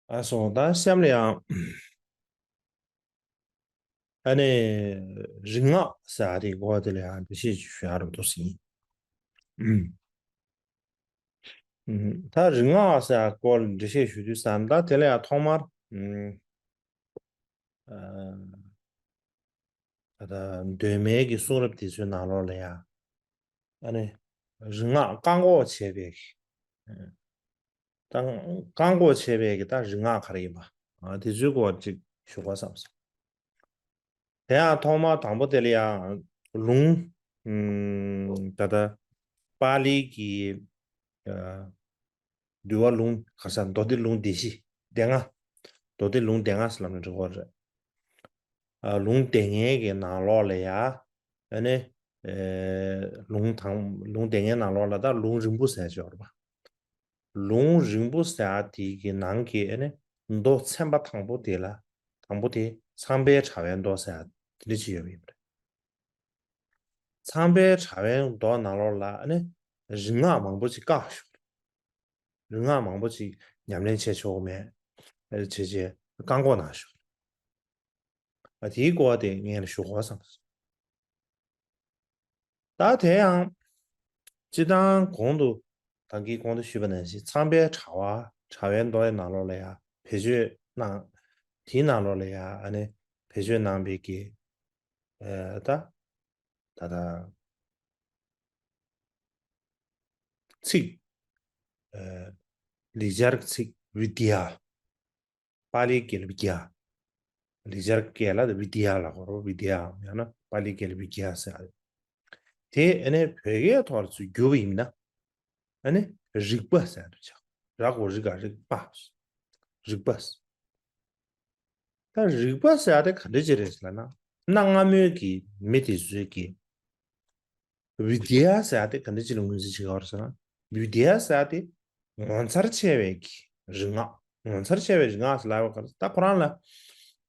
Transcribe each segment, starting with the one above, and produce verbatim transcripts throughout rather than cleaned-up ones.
ཨ་སོང་ད་གཤམ་ལ་ཡང་། ཨ་ནི་རིག་སྔགས་ཟེར་ཡ་དེ་གོ་བ་དེ་ལ་ཡང་འགྲེལ་བཤད་ཅིག་ཞུ་ཡ་རུ་འདུག་ཟིན། ཨུམ། ཨུམ། ད་རིག་སྔགས་ཟེར་ཡ་སྐོར་ལ་འགྲེལ་བཤད་ཞུ་དུས་ཙམ་ད་དེ་ལ་ཡང་ཐོག་མར། ཨུམ། ཨ། ད་ལྟ་གདོད་མའི་གི་གསུང་རབ་དེ་ཚོའི་ནང་ལོགས་ལ་ཡང་། ཨ་ནི། རིག་སྔགས་བཀག་འགོག་བྱས་པའི་གི། ད་བཀག་འགོག་བྱས་པའི་གི་ད་རིག་སྔགས་ག་རེ་ཡིན་པ། ཨ། དེ་ཚོའི་སྐོར་ཅིག་ཞུ་དགོས་བསམ་སོང་། དེ་ཡང་ཐོག་མ་དང་པོ་དེ་ལ་ཡང་ལུང་། ཨུམ། ད་ལྟ་པཱ་ལིའི་གི། ཨ། འདུལ་བ་ལུང་ག་ས་མདོ་སྡེ་ལུང་སྡེ་བཞི་སྡེ་ལྔ། མདོ་སྡེ་ལུང་སྡེ་ལྔ་ཟེར་ལབ་ན་འགྲིག་གི་རེད། ཨ། ལུང་སྡེ་ལྔའི་གི་ནང་ལོགས་ལ་ཡ། ཨ་ནི། ཨེ། ལུང་དང་ལུང་སྡེ་ལྔའི་ནང་ལོགས་ལ་ད་ལུང་རིང་པོ་ཟེར་ཅིག་ཡོད་རེད་པ། ལུང་རིང་པོ་ཟེར་ཡ་དེ་གི་ནང་གི་ཨ་ནི་མདོ་ཚན་པ་དང་པོ་དེ་ལ། དང་པོ་དེ་ཚངས་པའི་དྲ་བའི་མདོ་ཟེར་ཡ་དེ་འདྲ་ཅིག་ཡོད་པ་ཡིན་པ་རེད། ཚངས་པའི་དྲ་བའི་མདོ་ནང་ལོགས་ལ་ཨ་ནི་རིག་སྔགས་མང་པོ་ཅིག་བཀག་བཞག་རེད། རིག་སྔགས་མང་པོ་ཅིག་ཉམས་ལེན་བྱེད་ཆོག་གི་མེད། ཨ། བྱས་བྱས་བཀག་འགོག་གནང་བཞག་རེད། ཨ། དེའི་སྐོར་དེ་ངས་ལ་ཞུ་དགོས་བསམ་སོང་། ད་དེ་ཡང་། སྤྱིར་བཏང་གོང་དུ། ད་གིན་གོང་དུ་ཞུས་པ་ནང་བཞིན་ཚངས་པའི་དྲ་བ་དྲ་བའི་མདོ་ཡི་ནང་ལོགས་ལ་ཡང་བེད་སྤྱོད་གནང་། དེའི་ནང་ལོགས་ལ་ཡང་ཨ་ནི་བེད་སྤྱོད་གནང་པའི་གི། ཨ། ད། ད་ལྟ། ཚིག་ཨ། ལེགས་སྦྱར་གྱི་ཚིག་བི་དི་ཡ། པཱ་ལིའི་སྐད་ལ་བི་དི་ཡ། ལེགས་སྦྱར་སྐད་ལ་བི་དི་ཡ་ལབ་ཀྱི་ཡོད་རེད། བི་དི་ཡ་ཡང་ན་པཱ་ལིའི་སྐད་ལ་བི་དི་ཡ་ཟེར་ཡ། དེ་ཨ་ནི་བོད་སྐད་ཐོག་ལ་ཚུར་བསྒྱུར་བ་ཡིན་ན། ཨ་ནི་རིག་པ་ཟེར་དུ་ཆགས། ར་གོ་རི་ག་རིག་པ། རིག་པ། ད་རིག་པ་ཟེར་ཡ་དེ་ག་འདྲ་ཅིག་རེད་ཟེར་ན། གནའ་སྔ་མོའི་གི་མི་དེ་ཚོའི་གི། བི་དི་ཡ་ཟེར་ཡ་དེ་ག་འདྲ་ཅིག་ལ་ངོས་འཛིན་བྱེད་ཀྱི་ཡོད་རེད་ཟེར་ན། བི་དི་ཡ་ཟེར་ཡ་དེ་ངོ་མཚར་ཆེ་བའི་གི་རིག་སྔགས། ངོ་མཚར་ཆེ་བའི་རིག་སྔགས་ཟེར་ལབ་པ་ག་རེ། ད་ཁོ་རང་ལ་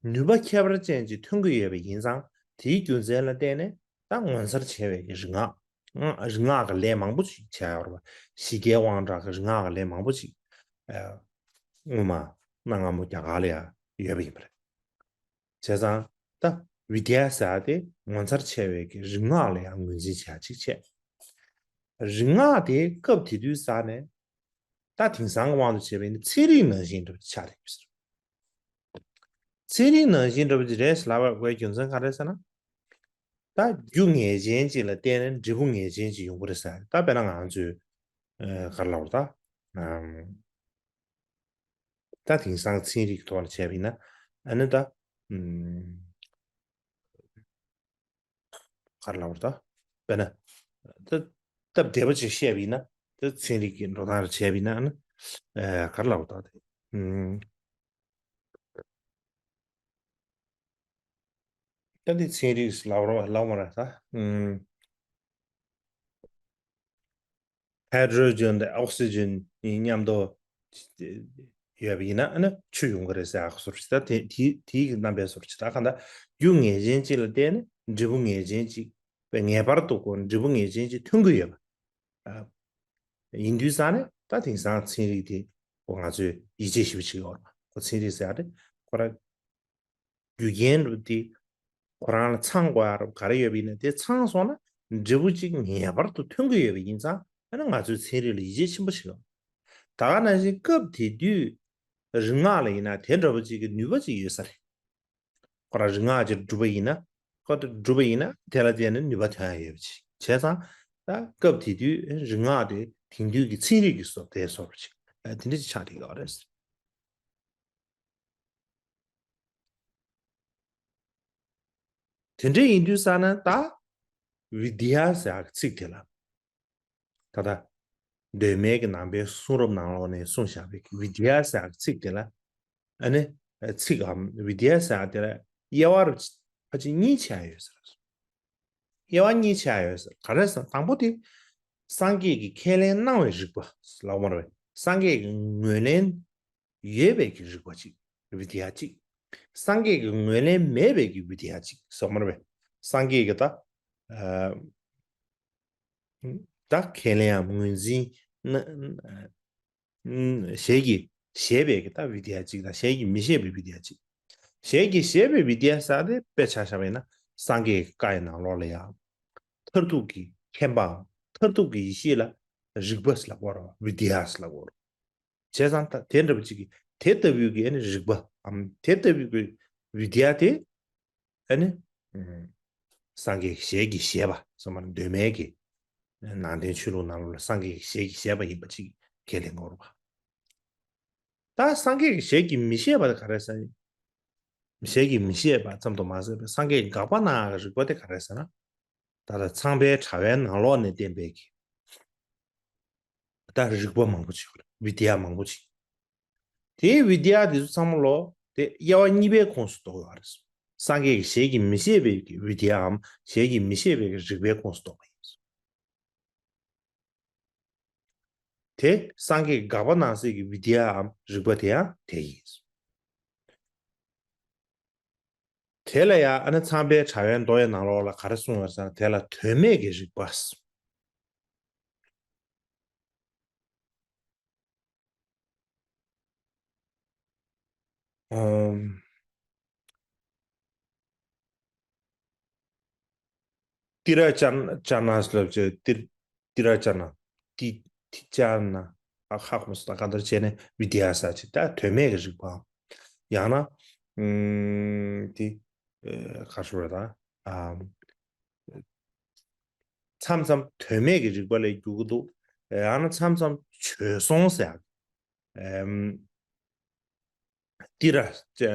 ནུས་པ་ཁྱད་པར་ཅན་ཅིག་ཐོན་གྱི་ཡོད་པ་ཡིན་ཙང་། དེའི་རྒྱུ་མཚན་ལ་བརྟེན་ནས་ད་ངོ་མཚར་ཆེ་བའི་གི་རིག་སྔགས། རིག་སྔགས་ཀྱི་ལས་མང་པོ་ཅིག་བྱས་ཡོད་རེད་པ། ཞི་རྒྱས་དབང་དྲག་གི་རིག་སྔགས་ཀྱི་ལས་མང་པོ་ཅིག་ཨ། སྔོན་མ་གནའ་སྔ་མོ་རྒྱ་གར་ལ་ཡང་ཡོད་པ་ཡིན་པ་རེད། བྱས་ཙང་ད་བི་དི་ཡ་ཟེར་ཡ་དེ་ངོ་མཚར་ཆེ་བའི་གི་རིག་སྔགས་ལ་ཡང་ངོས་འཛིན་བྱེད་ཡ་གཅིག་བྱས། རིག་སྔགས་དེ་སྐབས་དེ་དུས་ས་ནས་ད་དེང་སང་གི་དབང་དུ་བྱས་པ་ཡིན་ན་ཚན་རིག་ནང་བཞིན་འདྲ་པོ་ཆགས་བསྡད་པ་ཟེར། ཚན་རིག་ནང་བཞིན་འདྲ་པོ་ཅིག་རེད་ཟེར་ལབ་པའི་རྒྱུ་མཚན་ག་རེ་ཟེར་ན། ད་རྒྱུ་ངེས་ཅན་ཅིག་ལ་བརྟེན་ནས་འབྲས་བུ་ངེས་ཅན་ཅིག་ཡོང་གི་རེད་ཟེར། ད་དཔེར་ན་ང་ཚོས་ཨ། ག་རེ་ལབ་དགོས་རེད་ད། ཨམ། ད་དེང་སང་ཚན་རིག་ཐོག་ལ་བྱས་པ་ཡིན་ན། ཨ་ནི་ད། ཨམ། ག་རེ་ལབ་དགོས་རེད་ད། དཔེར་ན། ད་སྟབས་བདེ་པོ་ཅིག་བཤད་པ་ཡིན་ན། ད་ཚན་རིག་གི་འགྲོ་སྟངས་ལ་བྱས་པ་ཡིན་ན། ཨ་ནི། ཨ། ག་རེ་ལབ་དགོས་རེད་ད། ཨམ། ད་འདི་ཚན་རིག་ལབ་རོགས་ལབ་མ་རེད་ད། ཨུམ། ཧའི་ཌྲོ་ཇན་དང་ཨོག་སི་ཇན་གཉིས་མཉམ་དུ་ཡོད་པ་ཡིན་ན་ཨ་ནི་ཆུ་ཡོང་གི་རེད་ཟེར་ཡག་བཟོ་འདྲ་ཞིག་ད་དེ་དེ་དེའི་རྣམ་པའི་བཟོ་འདྲ་ཞིག་ད་གང་ལྟར་རྒྱུ་ངེས་ཅན་གཅིག་ལ་བརྟེན་ནས་འབྲས་བུ་ངེས་ཅན་གཅིག་པའི་ངེས་པར་དུ་ཁོ་འབྲས་བུ་ངེས་ཅན་གཅིག་ཐོན་གྱི་ཡོད་པ། ཡིན་དུས་ཙང་ནས་ད་དེང་སང་ཚན་རིག་དེ་ཁོ་ང་ཚོས་ཡིད་ཆེས་ཞེ་པོ་བྱེད་ཀྱི་ཡོད་རེད། ཁོ་ཚན་རིག་ཟེར་ཡ་དེ་ཁོ་རང་རྒྱུ་རྐྱེན་རུ་དེ་ཁོ་རང་ལ་ཚང་དགོས་ཡ་རུ་ག་རེ་ཡོད་པ་ཡིན་ན་དེ་ཚང་སོང་ན་འབྲས་བུ་གཅིག་ངེས་པར་དུ་ཐོན་གྱི་ཡོད་པ་ཡིན་ཙང་ཨ་ནི་ང་ཚོས་ཚན་རིག་ལ་ཡིད་ཆེས་ཆེན་པོ་བྱེད་ཀྱི་ཡོད། ད་ག་ནང་བཞིན་སྐབས་དེ་དུས་རིག་སྔགས་ལ་ཡིན་ན་དེ་འདྲ་པོ་གཅིག་གི་ནུས་པ་གཅིག་ཡོད་ས་རེད། ཁོ་རང་རིག་སྔགས་ཀྱིས་གྲུབ་པ་ཡིན་ན། ཁོ་གྲུབ་པ་ཡིན་ན་དེ་ལ་བརྟེན་ནས་ནུས་པ་ཐོན་ཡ་ཡོད་པ་ཅིག་བྱས་ཙང་། ད་སྐབས་དེ་དུས་རིག་སྔགས་དེ་དེང་དུས་ཀྱི་ཚན་རིག་གི་བཟོ་ལྟའི་བཟོ་འདྲ་ཅིག་ཨ། དེ་འདྲ་ཅིག་ཆགས་བསྡད་ཡོད་རེད། དེ་འདྲ་ཡིན་དུས་ཙ་ན་ད་བི་དི་ཡ་ཟེར་ཡག་གི་ཚིག་དེ་ལ། ད་ལྟ་གདོད་མའི་གི་ནང་པའི་གསུང་རབ་ནང་ལོགས་ནས་གསུངས་བཞག་པའི་བི་དི་ཡ་ཟེར་ཡག་གི་ཚིག་དེ་ལ། ཨ་ནི་ཚིག་གམ་བི་དི་ཡ་ཟེར་ཡག་དེ་ལ་དབྱེ་བ་རུ་ཕལ་ཆེར་གཉིས་ཕྱེ་ཡ་ཡོད་ཟེར། དབྱེ་བ་གཉིས་ཕྱེ་ཡ་ཡོད་ཟེར། ག་རེ་ཟེར་ན་དང་པོ་དེ་སངས་རྒྱས་ཀྱིས་ཁས་ལེན་གནང་བའི་རིག་པ་ལབ་མ་རེད་པས། སངས་རྒྱས་ཀྱིས་ངོས་ལེན་ཡོད་པའི་གི་རིག་པ་གཅིག་བི་དི་ཡ་གཅིག་སངས་རྒྱས་ཀྱིས་ངོས་ལེན་མེད་པའི་གི་བི་དི་ཡ་གཅིག་ཟེར་མ་རེད་པས། སངས་རྒྱས་ཀྱིས་ད་ཨ་ད་ཁས་ལེན་ཡང་ངོས་འཛིན་ན་ཞེས་ཀྱི་ བཞེད་པའི་གི་ད་བི་དི་ཡ་གཅིག་དང་གཞན་གྱིས་མི་བཞེད་པའི་བི་དི་ཡ་གཅིག་གཞན་གྱིས་བཞེད་པའི་བི་དི་ཡ་ཟེར་དེ་དཔེ་ཆ་བཞག་པ་ཡིན་ན་སངས་རྒྱས་ཀྱི་བཀའ་ཡི་ནང་ལོགས་ལ་ཡང་མཐར་ཐུག་གི་མཁྱེན་པའམ་མཐར་ཐུག་གི་ཡེ་ཤེས་ལ་རིག་པ་ཟེར་ལབ་དགོས་རེད་བ། བི་དི་ཡ་ཟེར་ལབ་དགོས་རེད། བྱས་ཙང་ད་དེ་འདྲ་པོ་ཅིག་གིས་དེ་ལྟ་བུའི་གི་ཨ་ནི་རིག་པའམ་དེ་ལྟ་བུའི་གི་བི་དི་ཡ་དེ་ཨ་ནི་ཨུམ་སངས་རྒྱས་ཀྱི་ཞལ་གྱིས་བཞེས་པ་ཚང་མ་གདོད་མའི་གི་ནང་བསྟན་ཆོས་ལུགས་ནང་ལོགས་ལ་སངས་རྒྱས་ཀྱི་ཞལ་གྱིས་བཞེས་པ་ཡིན་པ་ཅིག་ཁས་ལེན་དགོས་རེད་པ། ད་སངས་རྒྱས་ཀྱི་ཞལ་གྱིས་མི་བཞེས་པ་དེ་ག་རེ་ཟེར། ཞལ་གྱིས་མི་བཞེས་པ་ཙམ་དུ་མ་ཟད་པའི་སངས་རྒྱས་ཀྱི་དགག་པ་གནང་ཡག་གི་རིག་པ་དེ་ག་རེ་ཟེར་ན། ད་ལྟ་ཚངས་པའི་དྲ་བའི་ནང་ལོགས་ནས་བསྟན་པའི་གི་ད་རིག་པ་མང་པོ་ཅིག་ཡོད་རེད། བི་དི་ཡ་མང་པོ་ཅིག་དེའི་བི་དི་ཡ་དེ་ཚོ་ཚང་མ་ལོ་དེ་དབྱེ་བ་གཉིས་པའི་ཁོངས་སུ་གཏོགས་ཡོད་རེད། སངས་རྒྱས་ཀྱི་ཞལ་གྱིས་མི་བཞེས་པའི་གི་བི་དི་ཡའམ་ཞལ་གྱིས་མི་བཞེས་པའི་གི་རིག་པའི་ཁོངས་སུ་གཏོགས་པ་ཡིན། དེ་སངས་རྒྱས་ཀྱི་དགག་པ་གནང་སའི་གི་བི་དི་ཡའམ་རིག་པ་དེ་ཡང་དེ་ཡིན། དེ་ལ་ཡང་ཨ་ནི་ཚངས་པའི་དྲ་བའི་མདོ་ཡི་ནང་ལོགས་ལ་ག་རེ་གསུངས་ཡོད་ཟེར་ན་དེ་ལ་དོན་མེད་ཀྱི་རིག་པ། ཨམ། ཏི་ར་ཅ་ན་ཅ་ན་ལབ་ཅེས་ཏི་ཏི་ར་ཅ་ན་ཏི་ཏི་ཅ་ན་ཨ་ཧ་ཧོ་སི་ད་ག་འདྲ་བྱས་ནས་བི་དི་ཡ་ཟེར་ཅིག་ད་དོན་མེད་ཀྱི་རིག་པའམ། ཡང་ན་ཨམ་ཏི་ཨ་ག་རེ་ཟེར་དགོས་རེད་ད་ཨམ། མཚམས་མཚམས་དོན་མེད་ཀྱི་རིག་པ་ལ་འགྱུར་གྱི་འདུག་ཡང་ན་མཚམས་མཚམས་བྱོལ་སོང་ཟེར་ཡག་ཨམ། ཏི་ར་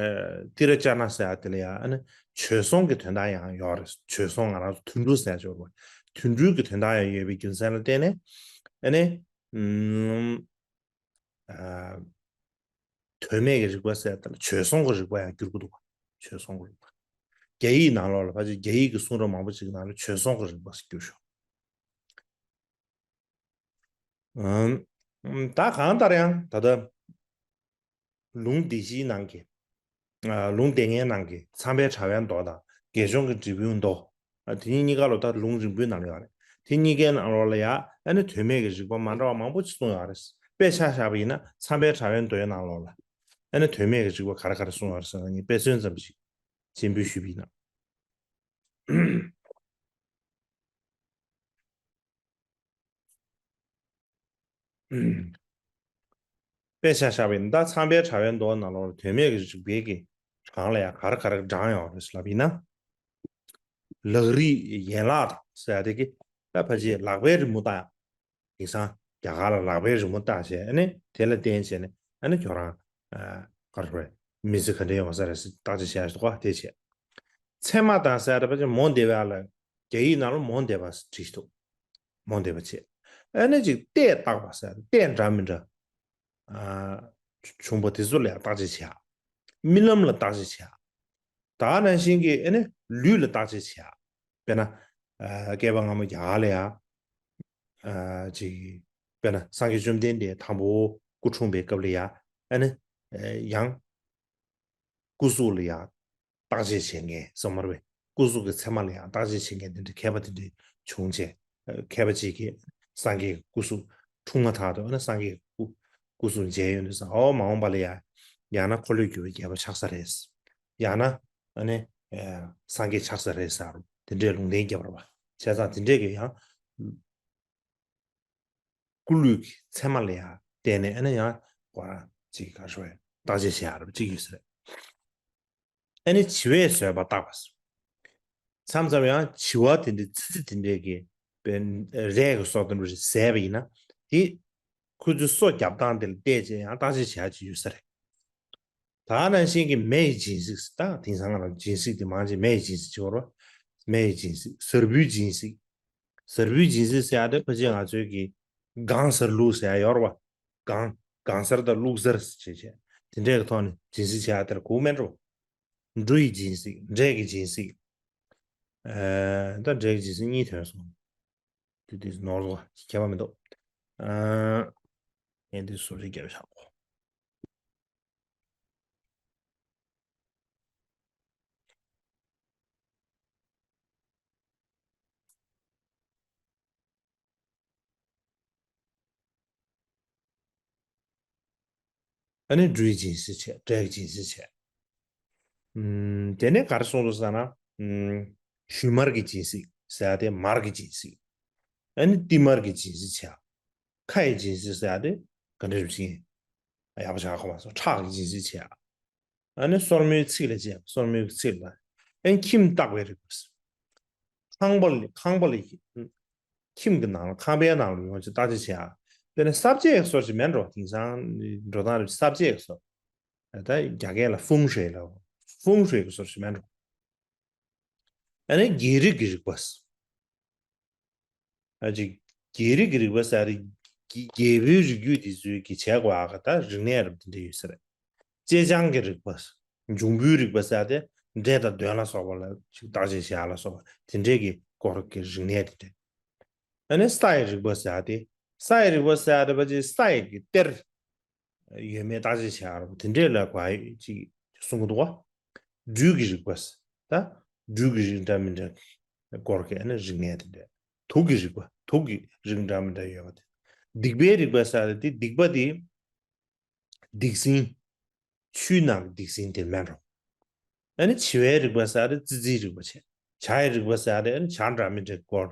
ཏི་ར་ཅ་ན་ཟེར་ཡག་དེ་ལ་ཡང་ཨ་ནི་བྱོལ་སོང་གི་དོན་དག་ཡང་ཡོད་རེད། བྱོལ་སོང་ང་རང་ཚོ་དུད་འགྲོ་ཟེར་ཡག་ཅིག་ཡོད་རེད། དུད་འགྲོའི་གི་དོན་དག་ཡང་ཡོད་པའི་རྒྱུ་མཚན་ལ་བརྟེན་ནས་ཨ་ནི་ཨམ། ཨ། དོན་མེད་ཀྱི་རིག་པ་ཟེར་ཡག་དེ་ལ་བྱོལ་སོང་གི་རིག་པ་ཡང་འགྱུར་གྱི་འདུག་བ། བྱོལ་སོང་གི་རིག་པ། རྒྱ་ཡིག་ནང་ལོགས་ལ་ཕལ་ཆེར་རྒྱ་ཡིག་གི་གསུང་རབ་མང་པོ་ཅིག་ནང་ལ་བྱོལ་སོང་གི་རིག་པ་ཟེར་གྱི་ཡོད་ཤག་ཨམ། ད་གང་ལྟར་ཡང་ད་ལྟ་ལུང་སྡེ་བཞིའི་ནང་གི་ཨ། ལུང་སྡེ་ལྔའི་ནང་གི་ཚངས་པའི་དྲ་བའི་མདོ་དང་དགེ་སྦྱོང་གི་འབྲས་བུའི་མདོ། ཨ། དེ་གཉིས་གཉིས་ཀ་ལོ་ད་ལུང་རིང་པོའི་ནང་ཡོད་རེད། དེ་གཉིས་ཀའི་ནང་ལོགས་ལ་ཡང་ཨ་ནི་དོན་མེད་ཀྱི་རིགས་པ་མ་འདྲ་བ་མང་པོ་ཅིག་གསུངས་ཡོད་རེད། དཔེ་ཆ་བཞག་པ་ཡིན་ན་ཚངས་པའི་དྲ་བའི་མདོའི་ནང་ལོགས་ལ་ཨ་ནི་དོན་མེད་ཀྱི་རིགས་པ་ག་རེ་ག་རེ་གསུངས་ཡོད་རེད་ཟེར་ན་ངས་དཔེ་མཚོན་ཙམ་ཞིག་སྤྱན་འབུལ་ཞུས་པ་ཡིན་ན། དཔེ་ཆ་བཞག་པ་ཡིན་ན་ད་ཚངས་པའི་དྲ་བའི་མདོ་ནང་ལོགས་ལ་དོན་མེད་ཀྱི་རིགས་པའི་གི་གྲངས་ལ་ཡང་ག་རེ་ག་རེ་བགྲངས་ཡོད་རེད་ཟེར་ལབ་ཡིན་ན། ལག་རིས་ཡན་ལག་དང་ཟེར་ཡ་དེ་གི་ད་ཕལ་ཆེར་ལག་པའི་རི་མོ་བཏགས་ཡ། དེང་སང་རྒྱ་གར་ལ་ལག་པའི་རི་མོ་བཏགས་བྱས་ཨ་ནི་དེ་ལ་བརྟེན་བྱས་ནས་ཨ་ནི་ཁྱོད་རང་ཨ་ག་རེ་རེད། མི་ཚེ་ག་འདྲ་ཡོང་བ་ས་རེད་ཟེར་བརྟག་དཔྱད་བྱས་ཡ་ཞིག་འདུག་ག་དེ་བྱས། ཚད་མ་དང་ཟེར་ཡ་དེ་ཕལ་ཆེར་མོ་འདེབས་ཡ་ལ་རྒྱ་ཡིག་ནང་ལ་མོ་འདེབས་པ་བྲིས་འདུག་མོ་འདེབས་པ་བྱས། ཨ་ནི་ཅིག་ལྟས་བརྟག་པ་ཟེར་ལྟས་འདྲ་མི་འདྲ། ཨ། བྱུང་བ་དེ་ཚོ་ལ་ཡང་བརྟག་དཔྱད་བྱེད་ཡ། རྨི་ལམ་ལ་བརྟག་དཔྱད་བྱེད་ཡ། ད་ག་ནང་བཞིན་གྱི་ཨ་ནི་ལུས་ལ་བརྟག་དཔྱད་བྱེད་ཡ། དཔེར་ན། ཨ། བསྐལ་པ་སྔ་མོ་རྒྱ་གར་ལ་ཡང་། ཨ། ཅིག་དཔེར་ན་སངས་རྒྱས་བཅོམ་ལྡན་འདས་དང་པོ་སྐུ་འཁྲུངས་པའི་སྐབས་ལ་ཡང་ཨ་ནི། ཨ། ཡང་། སྐུ་གཟུགས་ལ་ཡང་བརྟག་དཔྱད་བྱེད་མཁན་སོ་མར་བས་སྐུ་གཟུགས་ཀྱི་མཚན་མ་ལ་ཡང་བརྟག་དཔྱད་བྱེད་མཁན་དེ་འདྲའི་མཁས་པ་དེ་འདྲའི་བྱུང་བྱས། མཁས་པ་གཅིག་གིས་སངས་རྒྱས་ཀྱི་སྐུ་གཟུགས་འཁྲུངས་མ་ཐག་ཏུ་ཨ་ནི་སངས་རྒྱས་ཀྱི་སྐུ་སྐུ་གཟུགས་མཇལ་ཡོང་དུས་ཙང་ཨོ་མ་འོངས་པ་ལ་ཡང་ཡང་ན་འཁོར་ལོས་སྒྱུར་བའི་རྒྱལ་པོ་ཆགས་ས་རེད། ཡང་ན་ཨ་ནི་སངས་རྒྱས་ཆགས་ས་རེད་ཟེར་དེ་འདྲའི་ལུང་བསྟན་བརྒྱབ་པ་རེད་པ། བྱས་ཙང་དེ་འདྲས་ཀྱི་ཡང་། སྐུ་ལུས་ཀྱི་མཚན་མ་ལ་ཡང་བརྟེན་ནས་ཨ་ནི་ཡང་ཁོ་རང་ཅིག་ག་རེ་ཟེར་བརྟག་དཔྱད་བྱེད་ཡག་རབ་ཅིག་ཡོད་ས་རེད། ཨ་ནི་བྱི་བས་ཟོས་པ་བརྟག་པ་ཟེར། མཚམས་མཚམས་ཡང་བྱི་བ་དེ་འདྲའི་ཙི་ཙི་དེ་འདྲས་ཀྱི་རས་ཀྱི་སོ་དེ་འདྲ་ཟས་པ་ཡིན་ན་དེ་ཁོ་ཚོའི་སོ་རྒྱབ་སྟངས་དེ་ལ་བལྟས་བྱས་ཡང་བརྟག་དཔྱད་བྱེད་ཡག་ཅིག་ཡོད་ས་རེད། ད་ག་ནང་བཞིན་གྱི་མེ་ཡི་སྦྱིན་སྲེག་ཟེར་ད་དེང་སང་ང་རང་སྦྱིན་སྲེག་དེ་མང་ཆེ་མེ་ཡི་སྦྱིན་སྲེག་བྱེད་པ་རེད། མེ་ཡི་སྦྱིན་སྲེག་ཟར་བུའི་སྦྱིན་སྲེག་ཟར་བུའི་སྦྱིན་སྲེག་ཟེར་ཡག་དེ་ཕལ་ཆེར་ང་ཚོའི་གི་སྒང་ཟར་བླུགས་ཟེར་ཡག་ཡོད་རེད་པ། སྒང་སྒང་ཟར་དང་བླུགས་ཟར་ཟེར་བྱས་བྱས་དེ་འདྲའི་གི་ཐོག་ནས་སྦྱིན་སྲེག་བྱེད་ཡག་དེ་ལ་གོ་མེད་འགྲོ། འབྲུ་ཡི་སྦྱིན་སྲེག་འབྲས་ཀྱི་སྦྱིན་སྲེག་ཨ། ད་འབྲས་ཀྱི་སྦྱིན་སྲེག་གཉིས་ཐོན་སོང་། དེ་དེ་ནོར་སོང་ཁྱད་པར་མི་འདུག་ཨ། ངས་འདི་བཟོ་རིག་རྒྱབ་བཞག་གོ། ཨ་ནི་སྦྲུལ་གྱི་སྦྱིན་སྲེག་བྱས། འབྲས་ཀྱི་སྦྱིན་སྲེག་བྱས། ཨུམ། དེ་ནས་ག་རེ་གསུངས་འདུག་ཟེར་ན། ཨུམ། ཞུན་མར་གྱི་སྦྱིན་སྲེག་ཟེར་ཡ་དེ་མར་གྱི་སྦྱིན་སྲེག་ཨ་ནི་ཏིལ་མར་གྱི་སྦྱིན་སྲེག་བྱས། ཁ་ཡི་སྦྱིན་སྲེག་ཟེར་ཡ་དེ་ག་འདྲ་རེད་ཅིང་། ཡག་པོ་ཆགས་གོ་མ་སོང་། ཁྲག་གི་སྦྱིན་སྲེག་བྱས། ཨ་ནི་སོར་མོའི་ཚིགས་ལ་བྱས། སོར་མོའི་ཚིགས་ལ། ཨ་ནི་ཁྱིམ་བཏགས་པའི་རིགས་པ། ཁང་པ་ལ། ཁང་པ་ལ། ཁྱིམ་གྱི་ནང་ལ། ཁང་པའི་ནང་ལ་ཡོང་བྱས་བརྟག་དཔྱད་བྱས། དཔེར་ན་ས་བཅད་ཀྱི་སོར་ཞིག་མེད་འགྲོ། དེང་སང་འགྲོ་སྟངས་རེད། ས་བཅད་ཀྱི་སོར། ད་རྒྱ་སྐད་ལ་ཧྥུང་ཧྲེ་ལ། ཧྥུང་ཧྲེ་གི་སོར་ཞིག་མེད་འགྲོ། ཨ་ནི་རྒྱལ་རིགས་ཀྱི་རིགས་པ། ཨ་ཅིག་རྒྱལ་རིགས་ཀྱི་རིགས་པ་ཟེར་ཡ་དེ། རྒྱལ་པོའི་རིགས་རྒྱུད་དེ་ཚོའི་གི་བྱེད་དགོས་ཡག་གི་ད་རིག་གནས་རབ་དེ་འདྲ་ཡོད་ས་རེད། ཅེ་སྤྱང་གི་རིགས་པ། འབྱུང་པོའི་རིགས་པ་ཟེར་ཡ་དེ། འབྲས་དང་གདོན་ལ་སོགས་པ་ལ་ཅིག་བརྟག་དཔྱད་བྱེད་ཡག་ལ་སོགས་པ་དེ་འདྲས་ཀྱི་སྐོར་གྱི་རིག་གནས་དེ་འདྲས། ཨ་ནི་ས་ཡི་རིགས་པ་ཟེར་ཡ་དེ། ས་ཡི་རིགས་པ་ཟེར་ཡ་དེ་ཕལ་ཆེར་ས་ཡི་གི་གཏེར་ཡོད་མེད་བརྟག་དཔྱད་བྱེད་ཡག་རེད་པ། དེ་འདྲས་ལ་གོ་ཡ་ཅིག་གསུང་གི་འདུག་པ། སྦྲུལ་གྱི་རིགས་པ། ད་སྦྲུལ་གྱི་རིགས་འདྲ་མི་འདྲ་གི་སྐོར་གྱི་ཨ་ནི་རིག་གནས་དེ་འདྲས། དུག་གི་རིགས་པ། དུག་གི་རིགས་འདྲ་མི་འདྲ་ཡོད་པ་དེ། སྡིག་པའི་རིགས་པ་ཟེར་ཡ་དེ། སྡིག་པ་དེ་སྡིག་སྲིན། ཆུའི་ནང་གི་སྡིག་སྲིན་དེ་མེད་འགྲོ། ཨ་ནི་བྱི་བའི་རིགས་པ་ཟེར་ཡ་དེ་ཙི་ཙིའི་རིགས་པ་བྱས། བྱ་ཡི་རིགས་པ་ཟེར་ཡ་དེ་ཨ་ནི་བྱ་འདྲ་མི་འདྲའི་སྐོར།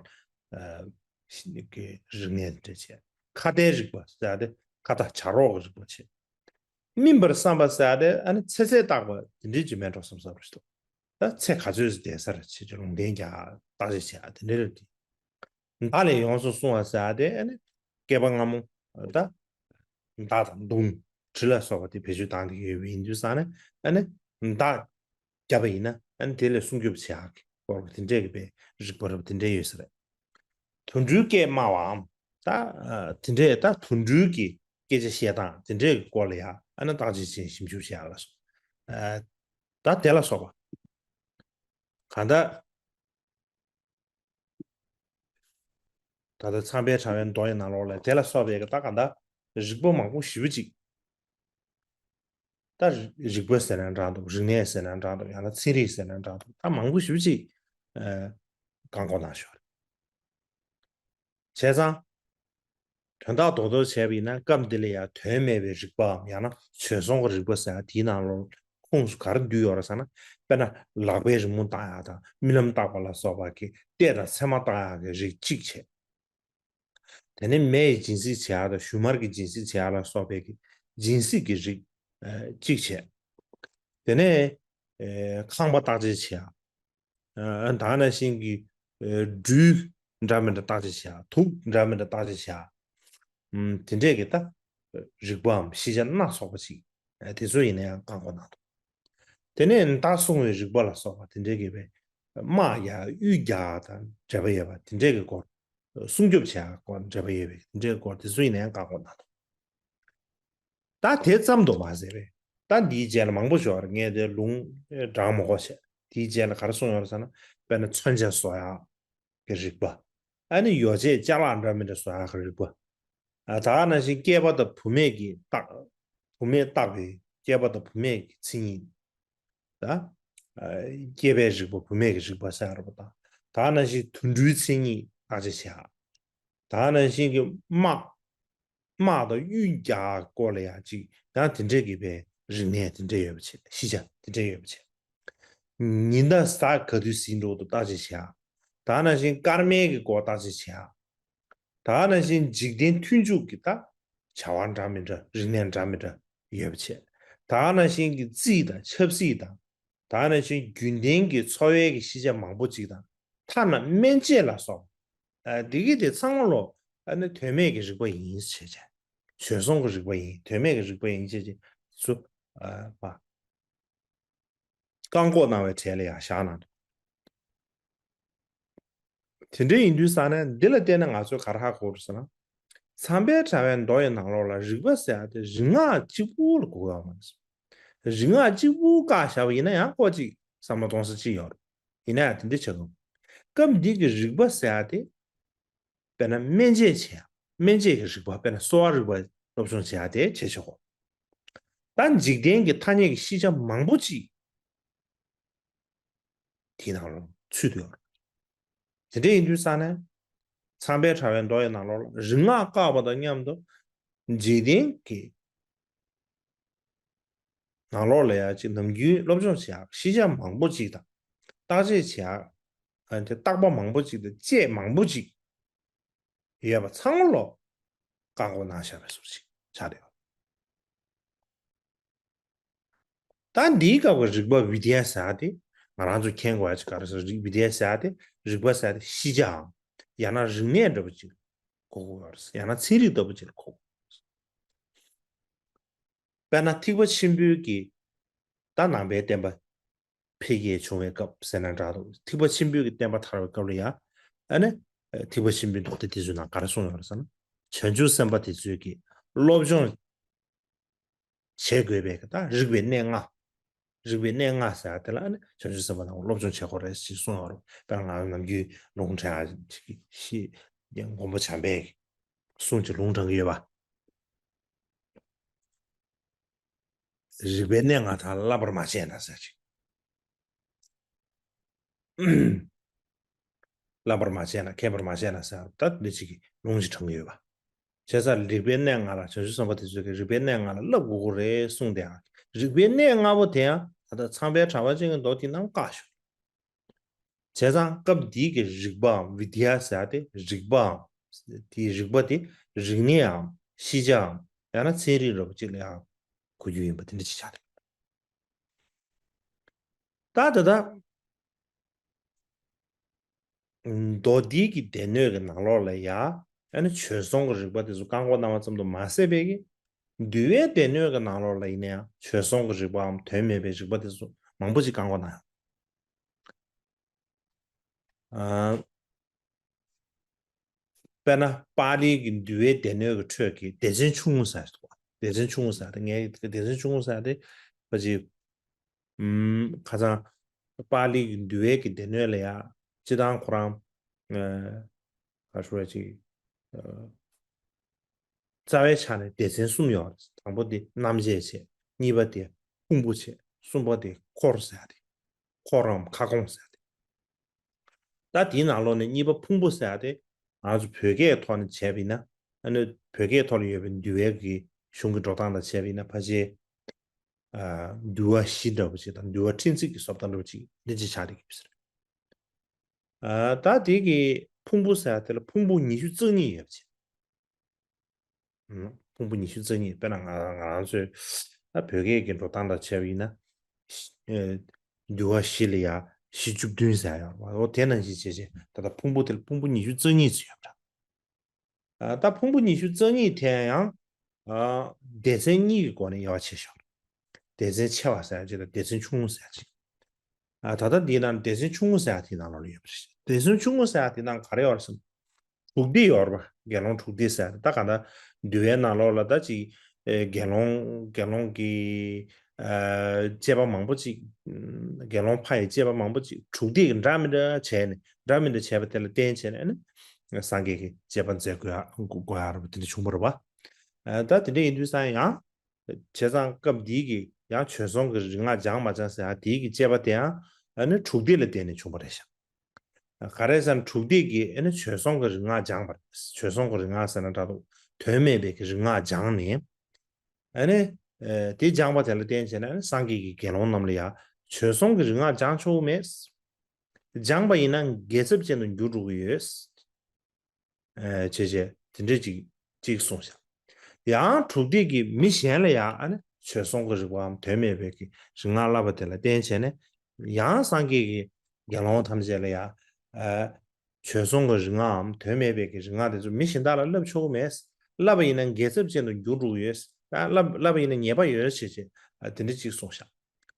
ཨ། གི་རིག་གནས་དེ་འདྲ་བྱས། ཁྭ་ཏའི་རིགས་པ་ཟེར་ཡ་དེ་ཁྭ་ཏ་བྱ་རོག་གི་རིགས་པ་བྱས། སྨིན་པར་བསམ་པ་ཟེར་ཡ་དེ་ཨ་ནི་ཚེ་ཚད་བརྟག་པ་དེ་འདྲའི་ཅིག་མེད་འགྲོ་བསམ་བསམ་རེད་འདུག་ད་ཚེ་ག་ཚོད་ཙམ་བསྡད་ས་རེད་ཅེས་ཀྱི་ལུང་བསྟན་རྒྱག་བརྟག་དཔྱད་བྱེད་ཡ་དེ་འདྲ་རེད་དེ། བདག་ལས་ཡོངས་སུ་བསྲུང་བ་ཟེར་ཡ་དེ་ཨ་ནི་བསྐལ་པ་སྔ་མོ། ད་མདའ་དང་མདུང་གྲི་ལ་སོགས་པ་དེ་བེད་སྤྱོད་བཏང་བསྡད་ཡོད་པ་ཡིན་དུས་ཙང་ནས། ཨ་ནི་མདའ་བརྒྱབ་པ་ཡིན་ན་ཨ་ནི་དེ་ལས་སྲུང་སྐྱོབ་བྱེད་ཡག་གི་སྐོར་དེ་འདྲས་ཀྱི་པའི་རིགས་པ་རབ་དེ་འདྲས་ཡོད་ས་རེད། དུད་འགྲོའི་སྐད་སྨྲ་བའམ། ད་དེ་འདྲས་ད་དུད་འགྲོའི་གི་སྐད་ཆ་བཤད་སྟངས་དེ་འདྲས་ཀྱི་སྐོར་ལ་ཡ་ཨ་ནི་བརྟག་དཔྱད་བྱས་ཞིབ་འཇུག་བྱེད་ཡག་ལ་སོགས། ད་དེ་ལ་སོགས་པ། གང་ལྟར། ད་ལྟ་མཚམས་པའི་དྲ་བའི་མདོ་ཡི་ནང་ལོགས་ལ་དེ་ལ་སོགས་པའི་ད་ག་འདྲ་རིགས་པ་མང་པོ་ཞེ་པོ་ཅིག་ད་རིགས་པ་ཟེར་ན་འདྲ་འདུག་རིག་གནས་ཟེར་ན་འདྲ་འདུག་ཡང་ན་ཚན་རིག་ཟེར་ན་འདྲ་འདུག་ད་མང་པོ་ཞེ་པོ་ཅིག་ཨ། བཀག་འགོག་གནང་ཞོར། བྱས་ཙང་། དོན་དག་རྡོག་རྡོག་བྱས་པ་ཡིན་ན་སྐབས་འདི་ལ་ཡང་དོན་མེད་པའི་རིགས་པའམ་ཡང་ན་བྱོལ་སོང་གི་རིགས་པ་ཟེར་ཡ་དེའི་ནང་ལོགས་ཁོངས་སུ་ག་རེ་འདུས་ཡོད་རེད་ཟེར་ན། དཔེར་ན་ལག་པའི་རི་མོ་བཏགས་ཡ་དང་རྨི་ལམ་བཏགས་པ་ལ་སོགས་པ་གི་ལྟས་དང་མཚན་མ་བཏགས་ཡ་གི་རིགས་གཅིག་བྱས། དེ་ནས་མེ་ཡི་སྦྱིན་སྲེག་བྱེད་ཡ་དང་ཞུན་མར་གྱི་སྦྱིན་སྲེག་བྱེད་ཡ་ལ་སོགས་པའི་གི་སྦྱིན་སྲེག་གི་རིགས་ཨ་གཅིག་བྱས། དེ་ནས་ཨེ་ཁང་པ་བརྟག་དཔྱད་བྱེད་ཡ། ཨ་ད་ག་ནང་བཞིན་གྱི་ཨེ་སྦྲུལ་འདྲ་མི་འདྲ་བརྟག་དཔྱད་བྱེད་ཡ། དུག་འདྲ་མི་འདྲ་བརྟག་དཔྱད་བྱེད་ཡ། ཨམ་དེ་འདྲས་ཀྱི་ད་རིགས་པའམ་ཤེས་བྱ་སྣ་ཚོགས་པ་ཅིག་ཨ་དེ་ཚོ་ཡིན་ན་ཡང་བཀག་འགོག་གནང་འདུག་དེ་ནས་མདའ་སྲུང་བའི་རིགས་པ་ལ་སོགས་པ་དེ་འདྲས་ཀྱི་བའི་དམག་ཡ་གཡུལ་རྒྱག་དང་འབྲེལ་བ་ཡོད་པ་དེ་འདྲས་ཀྱི་སྐོར། སྲུང་སྐྱོབ་བྱེད་ཡ་སྐོར་འབྲེལ་བ་ཡོད་པའི་དེ་འདྲའི་སྐོར་དེ་ཚོ་ཡིན་ན་ཡང་བཀག་འགོག་གནང་འདུག་ད་དེ་ཙམ་དུ་མ་ཟད་པས། ད་འདིའི་རྗེས་ལ་མང་པོ་ཞིག་ཡོད་རེད། ངས་དེ་ལུང་དྲངས་མ་དགོས་བྱས། དེའི་རྗེས་ལ་ག་རེ་གསུངས་ཡོད་རེད་ཟེར་ན། དཔེར་ན་མཚོན་ཆ་བཟོ་ཡག་གི་རིགས་པ། ཨ་ནི་ཡོ་བྱད་ཅ་ལག་འདྲ་མི་འདྲ་བཟོ་ཡག་གི་རིགས་པ། ཨ་ད་ག་ནང་བཞིན་སྐྱེས་པ་དང་བུད་མེད་ཀྱི་བཏགས། བུད་མེད་བཏགས་པའི་སྐྱེས་པ་དང་བུད་མེད་ཀྱི་མཚན་ཉིད། ད་ཨ་སྐྱེས་པའི་རིགས་པ་བུད་མེད་ཀྱི་རིགས་པ་ཟེར་ཡག་རེད་པ། ད་ད་ག་ནང་བཞིན་དུད་འགྲོའི་མཚན་ཉིད་བརྟག་དཔྱད་བྱེད་ཡག་ད་ག་ནང་བཞིན་གྱི་དམག་དམག་དང་གཡུལ་རྒྱག་སྐོར་ལ་ཡང་ཅིག་ཡང་དེ་འདྲས་ཀྱི་པའི་རིག་གནས་དེ་འདྲས་ཡོད་པ་བྱས། ཤེས་བྱ་དེ་འདྲས་ཡོད་པ་བྱས། ཉི་ཟླ་གཟའ་ག་དུས་ཟིན་འགྲོ་འདུག་བརྟག་དཔྱད་བྱེད་ཡག་ད་ག་ནང་བཞིན་སྐར་མའི་གི་སྐོར་བརྟག་དཔྱད་བྱེད་ཡག་ད་ག་ནང་བཞིན་འཇིག་རྟེན་མཐུན་འཇུག་གི་ད་བྱ་བ་འདྲ་མི་འདྲ་རིག་གནས་འདྲ་མི་འདྲ་ཡོད་པ་བྱས། ད་ག་ནང་བཞིན་གྱི་རྩིས་དང་ཆབ་སྲིད་དང་། ད་ག་ནང་བཞིན་རྒྱུན་ལྡན་གྱི་འཚོ་བའི་གི་ཤེས་བྱ་མང་པོ་ཅིག་དང་། ཐ་ན་སྨན་དཔྱད་ལ་སོགས། ཨ་འདི་གི་དེ་ཚང་མ་ལོ་ཨ་ནི་དོན་མེད་ཀྱི་རིགས་པ་ཡིན་ཞེས་བྱས། བྱོལ་སོང་གི་རིགས་པ་ཡིན། དོན་མེད་ཀྱི་རིགས་པ་ཡིན་ཞེས་བྱས་སུ་ཨ་བཀག་འགོག་གནང་བའི་གྲས་ལ་ཡང་བཞག་གནང་འདུག་དེ་འདྲ་ཡིན་དུས་ཙང་ནས་འདི་ལ་བལྟས་ན་ང་ཚོས་ག་རེ་ཧ་གོ་དགོས་ཟེར་ན། མཚམས་པའི་དྲ་བའི་མདོ་ཡི་ནང་ལོགས་ལ་རིགས་པ་ཟེར་ཡ་དེ་རིག་སྔགས་གཅིག་པུ་ལ་གོ་དགོས་ཡོད་མ་རེད། རིག་སྔགས་གཅིག་པུ་བཀག་བཞག་པ་ཡིན་ན་ཡང་ཁོ་གཅིག་བསམ་བློ་གཏོང་ས་གཅིག་ཡོད་རེད། ཡིན་ན་ཡང་དེ་འདྲ་བྱེད་དགོས། སྐབས་འདི་གི་རིགས་པ་ཟེར་ཡ་དེ། དཔེར་ན་སྨན་དཔྱད་བྱེད་ཡ། སྨན་དཔྱད་ཀྱི་རིགས་པ་དཔེར་ན་གསོ་བ་རིག་པ་སློབ་སྦྱོང་བྱེད་ཡ་དེ་བྱེད་ཆོག་གོ། ད་འཇིག་རྟེན་གྱི་ཐ་སྙད་ཀྱི་ཤེས་བྱ་མང་པོ་ཅིག་དེའི་ནང་ལ་ཚུད་དུ་ཡོད་རེད། དེ་འདྲ་ཡིན་དུས་ཙང་ནས་མཚམས་པའི་དྲ་བའི་མདོ་ཡི་ནང་ལོགས་ལ་རིག་སྔགས་བཀག་པ་དང་མཉམ་དུ་འཇིག་རྟེན་གྱི་ ནང་ལོགས་ལ་ཡང་ཅིག་ནམ་རྒྱུན་སློབ་སྦྱོང་བྱེད་ཡག་ཤེས་བྱ་མང་པོ་ཅིག་དང་བརྟག་དཔྱད་བྱེད་ཡག་ཨ་དེ་བརྟག་པ་མང་པོ་ཅིག་དང་དཔྱད་མང་པོ་ཅིག་ཡོད་པ་ཚང་མ་ལོ་བཀག་འགོག་གནང་བཞག་པའི་བཟོ་ཅིག་ཆགས་བསྡད་ཡོད། ད་འདིའི་སྐབས་ཀྱི་རིག་པ་བི་དི་ཡ་ཟེར་ཡག་དེ་ང་རང་ཚོ་མཁྱེན་དགོས་ཡག་ཅིག་ག་རེ་ཟེར་རིག་བི་དི་ཡ་ཟེར་ཡག་དེ་རིག་པ་ཟེར་ཡག་དེ་ཤེས་བྱའམ་ཡང་ན་རིག་གནས་འདྲ་པོ་ཅིག་གོ་དགོས་ཡོད་རེད། ཡང་ན་ཚན་རིག་ལྟ་བུ་ཅིག་ལ་གོ་དགོས་ཡོད་རེད། དཔེར་ན་ཐེག་པ་ཆེན་པོའི་གི་ད་ནང་པའི་བསྟན་པ་འཕེལ་རྒྱས་བྱུང་བའི་སྐབས་ཟེར་ན་འདྲ་འདུག་ཐེག་པ་ཆེན་པོའི་གི་བསྟན་པ་དར་བའི་སྐབས་ལ་ཡ་ཨ་ནི་ཐེག་པ་ཆེན་པོའི་མདོ་སྡེ་དེ་ཚོའི་ནང་ག་རེ་གསུངས་ཡོད་རེད་ཟེར་ན། བྱང་ཆུབ་སེམས་དཔའ་དེ་ཚོའི་གི་སློབ་སྦྱོང་བྱེད་དགོས་པའི་གི་ད་རིག་པའི་གནས་ལྔ། རིག་པའི་གནས་ལྔ་ཟེར་ཡག་དེ་ལ་ཨ་ནི་བྱང་ཆུབ་སེམས་དཔའ་རྣམས་སློབ་སྦྱོང་བྱེད་དགོས་རེད་ཅེས་གསུངས་ཡོད་རེད། དཔེར་ན་ང་ནམ་རྒྱུན་ལུང་དྲངས་ཡག་ཅིག་ཤེས་མགོན་པོ་བྱམས་པའི་གསུང་ཅིག་ལུང་དྲངས་ཀྱི་ཡོད་པ། རིག་པའི་གནས་ལྔ་དག་བསླབ་པར་མ་བྱས་ན་ཟེར་ཅིག་བསླབ་པར་མ་བྱས་ན་མཁས་པར་མ་བྱས་ན་ཟེར་ད་འདི་ཅིག་གི་ལུང་ཅིག་དྲངས་ཀྱི་ཡོད་པ། བྱས་ཙང་རིག་པའི་གནས་ལྔ་ལ་བྱང་ཆུབ་སེམས་དཔའ་དེ་ཚོས་ཀྱི་རིག་པའི་གནས་ལྔ་ལ་བསླབ་དགོས་ཀྱི་རེད་གསུངས་དེའང་རིག་པའི་གནས་ལྔ་པོ་དེ་ཡང་ད་ལྟ་ཚངས་པའི་གྲགས་པ་ཅན་གྱི་མདོ་དེའི་ནང་བཀག་ཞོག་བྱས་ཙང་སྐབས་འདིའི་གི་རིག་པའམ་བི་དི་ཡ་ཟེར་ཡག་དེ་རིག་པའམ། དེའི་རིག་པ་དེ་རིག་གནས་འམ་ཤེས་བྱའམ་ཡང་ན་ཚན་རིག་འདྲ་པོ་ཅིག་ལ་ཡང་གོ་རྒྱུ་ཡིན་པ་དེ་འདྲ་ཅིག་ཆགས་འདུག་ད་ད་ལྟ་མདོ་འདིའི་གི་སྡེ་སྣོད་ཀྱི་ནང་ལོགས་ལ་ཡ་ཨ་ནི་བྱོལ་སོང་གི་རིག་པ་དེ་ཚོ་བཀག་འགོག་གནང་བ་ཙམ་དུ་མ་ཟད་པའི་གི་འདུལ་བའི་སྡེ་སྣོད་ཀྱི་ནང་ལོགས་ལ་ཡིན་ན་ཡང་བྱོལ་སོང་གི་རིག་པའམ་དོན་མེད་པའི་རིག་པ་དེ་ཚོ་མང་པོ་ཅིག་བཀག་འགོག་གནང་ཡོད། ཨ། དཔེར་ན་པཱ་ལིའི་གི་འདུལ་བའི་སྡེ་སྣོད་ཀྱི་ཁྲོད་ཀྱི་སྡེ་ཚན་ཆུང་ངུ་ཟེར་ཡག་འདུག་སྡེ་ཚན་ཆུང་ངུ་ཟེར་ཡག་དེ་ངས་སྡེ་ཚན་ཆུང་ངུ་ཟེར་ཡག་དེ་ཕལ་ཆེར་ཨམ་ཁ་སང་པཱ་ལིའི་གི་འདུལ་བའི་གི་སྡེ་སྣོད་ལ་ཡ་སྤྱིར་བཏང་ཁོ་རང་ཨ་ག་རེ་ཞུ་དགོས་རེད་ཅིག་ཨ། རྩ་བའི་ཆ་ནས་སྡེ་ཚན་གསུམ་ཡོད་རེད། དང་པོ་དེ་རྣམ་བཅད་བྱས། གཉིས་པ་དེ་ཕུང་པོ་བྱས། གསུམ་པ་དེ་འཁོར་ཟེར་ཡག་དེ། འཁོར་རམ་ཁ་སྐོང་ཟེར་ཡག་དེ། ད་དེའི་ནང་ལོགས་ནས་གཉིས་པ་ཕུང་པོ་ཟེར་ཡག་དེ་ང་ཚོ་བོད་སྐད་ཐོག་ནས་བྱས་པ་ཡིན་ན་ཨ་ནི་བོད་སྐད་ཐོག་ལ་ཡོད་པའི་འདུལ་བའི་གི་གཞུང་གི་འགྲོ་སྟངས་དང་བྱས་པ་ཡིན་ན་ཕལ་ཆེར་ཨ་འདུལ་བ་བཞི་འདྲ་པོ་ཅིག་དང་འདུལ་བ་ཕྲན་ཚེགས་ཀྱི་བཟོ་ལྟ་འདྲ་པོ་ཅིག་འདི་ཅིག་ཆགས་བསྡད་ཀྱི་ཡོད་པ་རེད། ཨ་ད་དེ་གི་ཕུང་པོ་ཟེར་ཡག་དེ་ལ་ཕུང་པོ་ཉི་ཤུ་རྩ་གཉིས་ཡོད་པ་ཅིག་ཨུམ། ཕུང་པོ་ཉི་ཤུ་རྩ་གཉིས། དཔེར་ན་ང་ང་རང་ཚོའི་ད་བོད་སྐད་ཀྱི་འགྲོ་སྟངས་དང་བྱས་པ་ཡིན་ན། ཨེ། འདུལ་བ་བཞི་ལ་ཡ་བཞི་བཅུ་བདུན་ཟེར་ཡག་ཡོད་རེད་པ། འོ་དེ་ནང་བཞིན་བྱས་བྱས་ད་ལྟ་ཕུང་པོ་དེ་ལ་ཕུང་པོ་ཉི་ཤུ་རྩ་གཉིས་ཙམ་ཡོད་པ་འདྲ། ཨ་ད་ཕུང་པོ་ཉི་ཤུ་རྩ་གཉིས་དེ་ཡང་ཨ་སྡེ་ཚན་གཉིས་ཀྱི་སྒོ་ནས་དབྱེ་བ་ཕྱེ་ཞོག་སྡེ་ཚན་ཆེ་བ་ཟེར་ཡག་ཅིག་དང་སྡེ་ཚན་ཆུང་ངུ་ཟེར་ཡག་ཅིག་ཨ་ད་ལྟ་འདིའི་ནང་སྡེ་ཚན་ཆུང་ངུ་ཟེར་ཡག་དེའི་ནང་ལོགས་ལ་ཡོད་པ་རེད། སྡེ་ཚན་ཆུང་ངུ་ཟེར་ཡག་དེའི་ནང་ག་རེ་ཡོད་རེད་ཟེར་ན། དྲུག་སྡེ་ཡོད་རེད་པ། དགེ་སློང་དྲུག་སྡེ་ཟེར་ཡག་དེ། ད་གང་ལྟར་འདུལ་བའི་ནང་ལོགས་ལ་ད་ཅིག་ཨེ་དགེ་སློང་དགེ་སློང་གི་ཨ་བཅས་པ་མང་པོ་ཅིག་ཨམ་དགེ་སློང་ཕ་ཡི་བཅས་པ་མང་པོ་ཅིག་དྲུག་སྡེ་གི་འདྲ་མི་འདྲ་བྱས་ནས་འདྲ་མི་འདྲ་བྱས་པ་དེ་ལ་བརྟེན་བྱས་ནས་ཨ་ནི་སངས་རྒྱས་ཀྱི་བཅས་པ་མཛད་དགོས་ཡག་དགོས་ཡག་རེད་པ། དེ་འདྲ་བྱུང་བ་རེད་པ། ཨ་ད་དེ་འདྲ་ཡིན་དུས་ཙང་ཡང་། བྱས་ཙང་སྐབས་འདིའི་གི་ཡང་བྱོལ་སོང་གི་རིག་སྔགས་སྦྱངས་མ་སྦྱངས་ཟེར་ཡག་དེའི་གི་དཔྱད་པ་དེའང་ཨ་ནི་དྲུག་སྡེ་ལ་བརྟེན་ནས་བྱུང་བ་རེད་ཤག་ག་རེ་ཟེར་ན་དྲུག་སྡེ་གིས་ཨ་ནི་བྱོལ་སོང་གི་རིག་སྔགས་སྦྱངས་པ་རེད། བྱོལ་སོང་གི་རིག་སྔགས་ཟེར་ན་འདྲ་འདུག་དོན་མེད་པའི་གི་རིག་སྔགས་སྦྱངས་ནས་ཨ་ནི་ཨ་དེ་སྦྱངས་པ་དེ་ལ་བརྟེན་བྱས་ནས་ཨ་ནི་སངས་རྒྱས་ཀྱི་དགེ་སློང་རྣམས་ལ་ཡང་བྱོལ་སོང་གི་རིག་སྔགས་སྦྱང་ཆོག་གི་མེད། སྦྱངས་པ་ཡིན་ན་འགལ་ཚབས་ཅན་དུ་འགྱུར་འགྲོ་གི་ཡོད། ཨ་བྱས་བྱས་དེ་འདྲས་ཅིག་ཅིག་གསུངས་ཤག་ཡང་དྲུག་སྡེ་གིས་མི་གཞན་ལ་ཡང་ཨ་ནི་བྱོལ་སོང་གི་རིག་པའམ་དོན་མེད་པའི་གི་རིག་སྔགས་བསླབ་པ་དེ་ལ་བརྟེན་བྱས་ནས་ཡང་སངས་རྒྱས་ཀྱི་དགེ་སློང་ཐམས་ཅད་ལ་ཡང་ཨ་བྱོལ་སོང་གི་རིག་སྔགས་འམ་དོན་མེད་པའི་གི་རིག་སྔགས་དེ་ཚོ་མི་གཞན་དག་ལ་བསླབ་ཆོག་གི་མེད། བསླབ་པ་ཡིན་ན་འགལ་ཚབས་ཅན་དུ་འགྱུར་འགྲོ་གི་ཡོད། ད་བསླབ་བསླབ་པ་ཡིན་ན་ཉེས་པ་ཡོད་ཟེར་བྱས་ཨ་དེ་འདྲ་ཅིག་གསུངས་ཤག་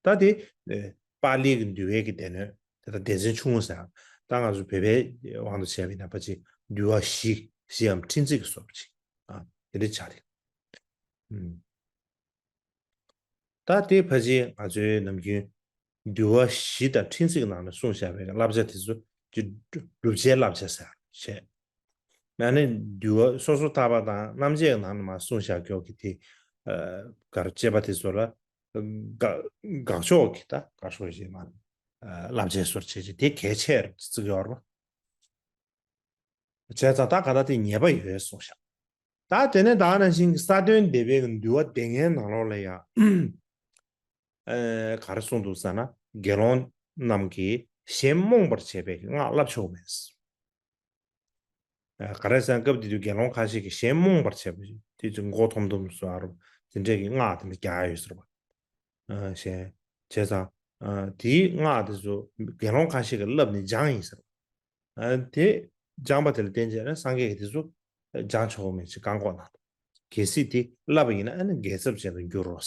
ད་དེ་ཨེ་པཱ་ལིའི་གི་འདུལ་བའི་གི་སྡེ་སྣོད་དེ་དང་སྡེ་ཚན་ཆུང་ངུ་ཟེར་ད་ང་ཚོ་བོད་པའི་དབང་དུ་བྱས་པ་ཡིན་ན་ཕལ་ཆེར་འདུལ་བ་བཞི་བཞིའམ་ཕྲན་ཚེགས་ཀྱི་བཟོ་འདྲ་ཅིག་ཨ་དེ་འདྲ་ཆགས་རེད། ཨུམ། ད་དེ་ཕལ་ཆེར་ང་ཚོའི་ནམ་རྒྱུན་འདུལ་བ་བཞི་དང་ཕྲན་ཚེགས་ནང་ནས་གསུངས་བཞག་པའི་བསླབ་བྱ་དེ་ཚོ་ཀྱི་བསྒྲུབ་བྱའི་བསླབ་བྱ་ཟེར་བྱས། ན་ནི་འདུལ་བ་སོ་སོར་ཐར་པ་དང་རྣམ་འབྱེད་ནང་ནས་མར་གསུངས་བཞག་ཀྱོག་གི་དེ་ཨ་གར་བཅས་པ་དེ་ཚོ་ལ་དགག་དགག་ཕྱོགས་ཀྱི་ད་ག་ཤོད་ཞེས་མ་ཨ་བསླབ་བྱའི་སོར་བྱེད་ཀྱི་དེ་གལ་ཆེར་བརྩི་གི་ཡོད་རེད། བྱས་ཙང་ད་ག་ད་དེ་ཉེས་པ་ཡོད་གསུངས་ཤག་ད་དེ་ནས་ད་ནང་བཞིན་གྱི་ས་བདུན་སྡེ་པའི་འདུལ་བ་སྡེ་ལྔའི་ནང་ལོགས་ལ་ཡང་ ཨ་ག་རེ་གསུངས་འདུག་ཟེར་ན། དགེ་སློང་རྣམས་ཀྱིས་གཞན་རྨོངས་པར་བྱེད་པའི་སྔགས་བསླབ་ཆོག་མེད། ཨ་ག་རེ་ཟེར་ན། སྐབས་དེ་དུས་དགེ་སློང་ཁ་ཤས་ཀྱིས་གཞན་རྨོངས་པར་བྱེད་པ་ཞིག་དེ་ཚོ་མགོ་འཐོམ་འཐོམ་བཟོ་ཨ་རོ། དེ་འདྲས་ཀྱི་སྔགས་དེ་འདྲ་རྒྱག་ཡོད་ཟེར་བ། ཨ་གཞན་བྱས་ཙང་། ཨ་དེའི་སྔགས་དེ་ཚོ་དགེ་སློང་ཁ་ཤས་ཀྱིས་བསླབས་ནས་སྦྱངས་ཡིན་ཟེར་བ། ཨ་དེ་སྦྱངས་པ་དེ་ལ་བརྟེན་བྱས་ན་སངས་རྒྱས་ཀྱིས་དེ་ཚོ་སྦྱང་ཆོག་མེད་ཅེས་བཀག་འགོག་གནང་འདུག་གལ་སྲིད་དེ་བསླབ་པ་ཡིན་ན་ཨ་ནི་འགལ་ཚབས་ཅན་དུ་འགྱུར་རོ།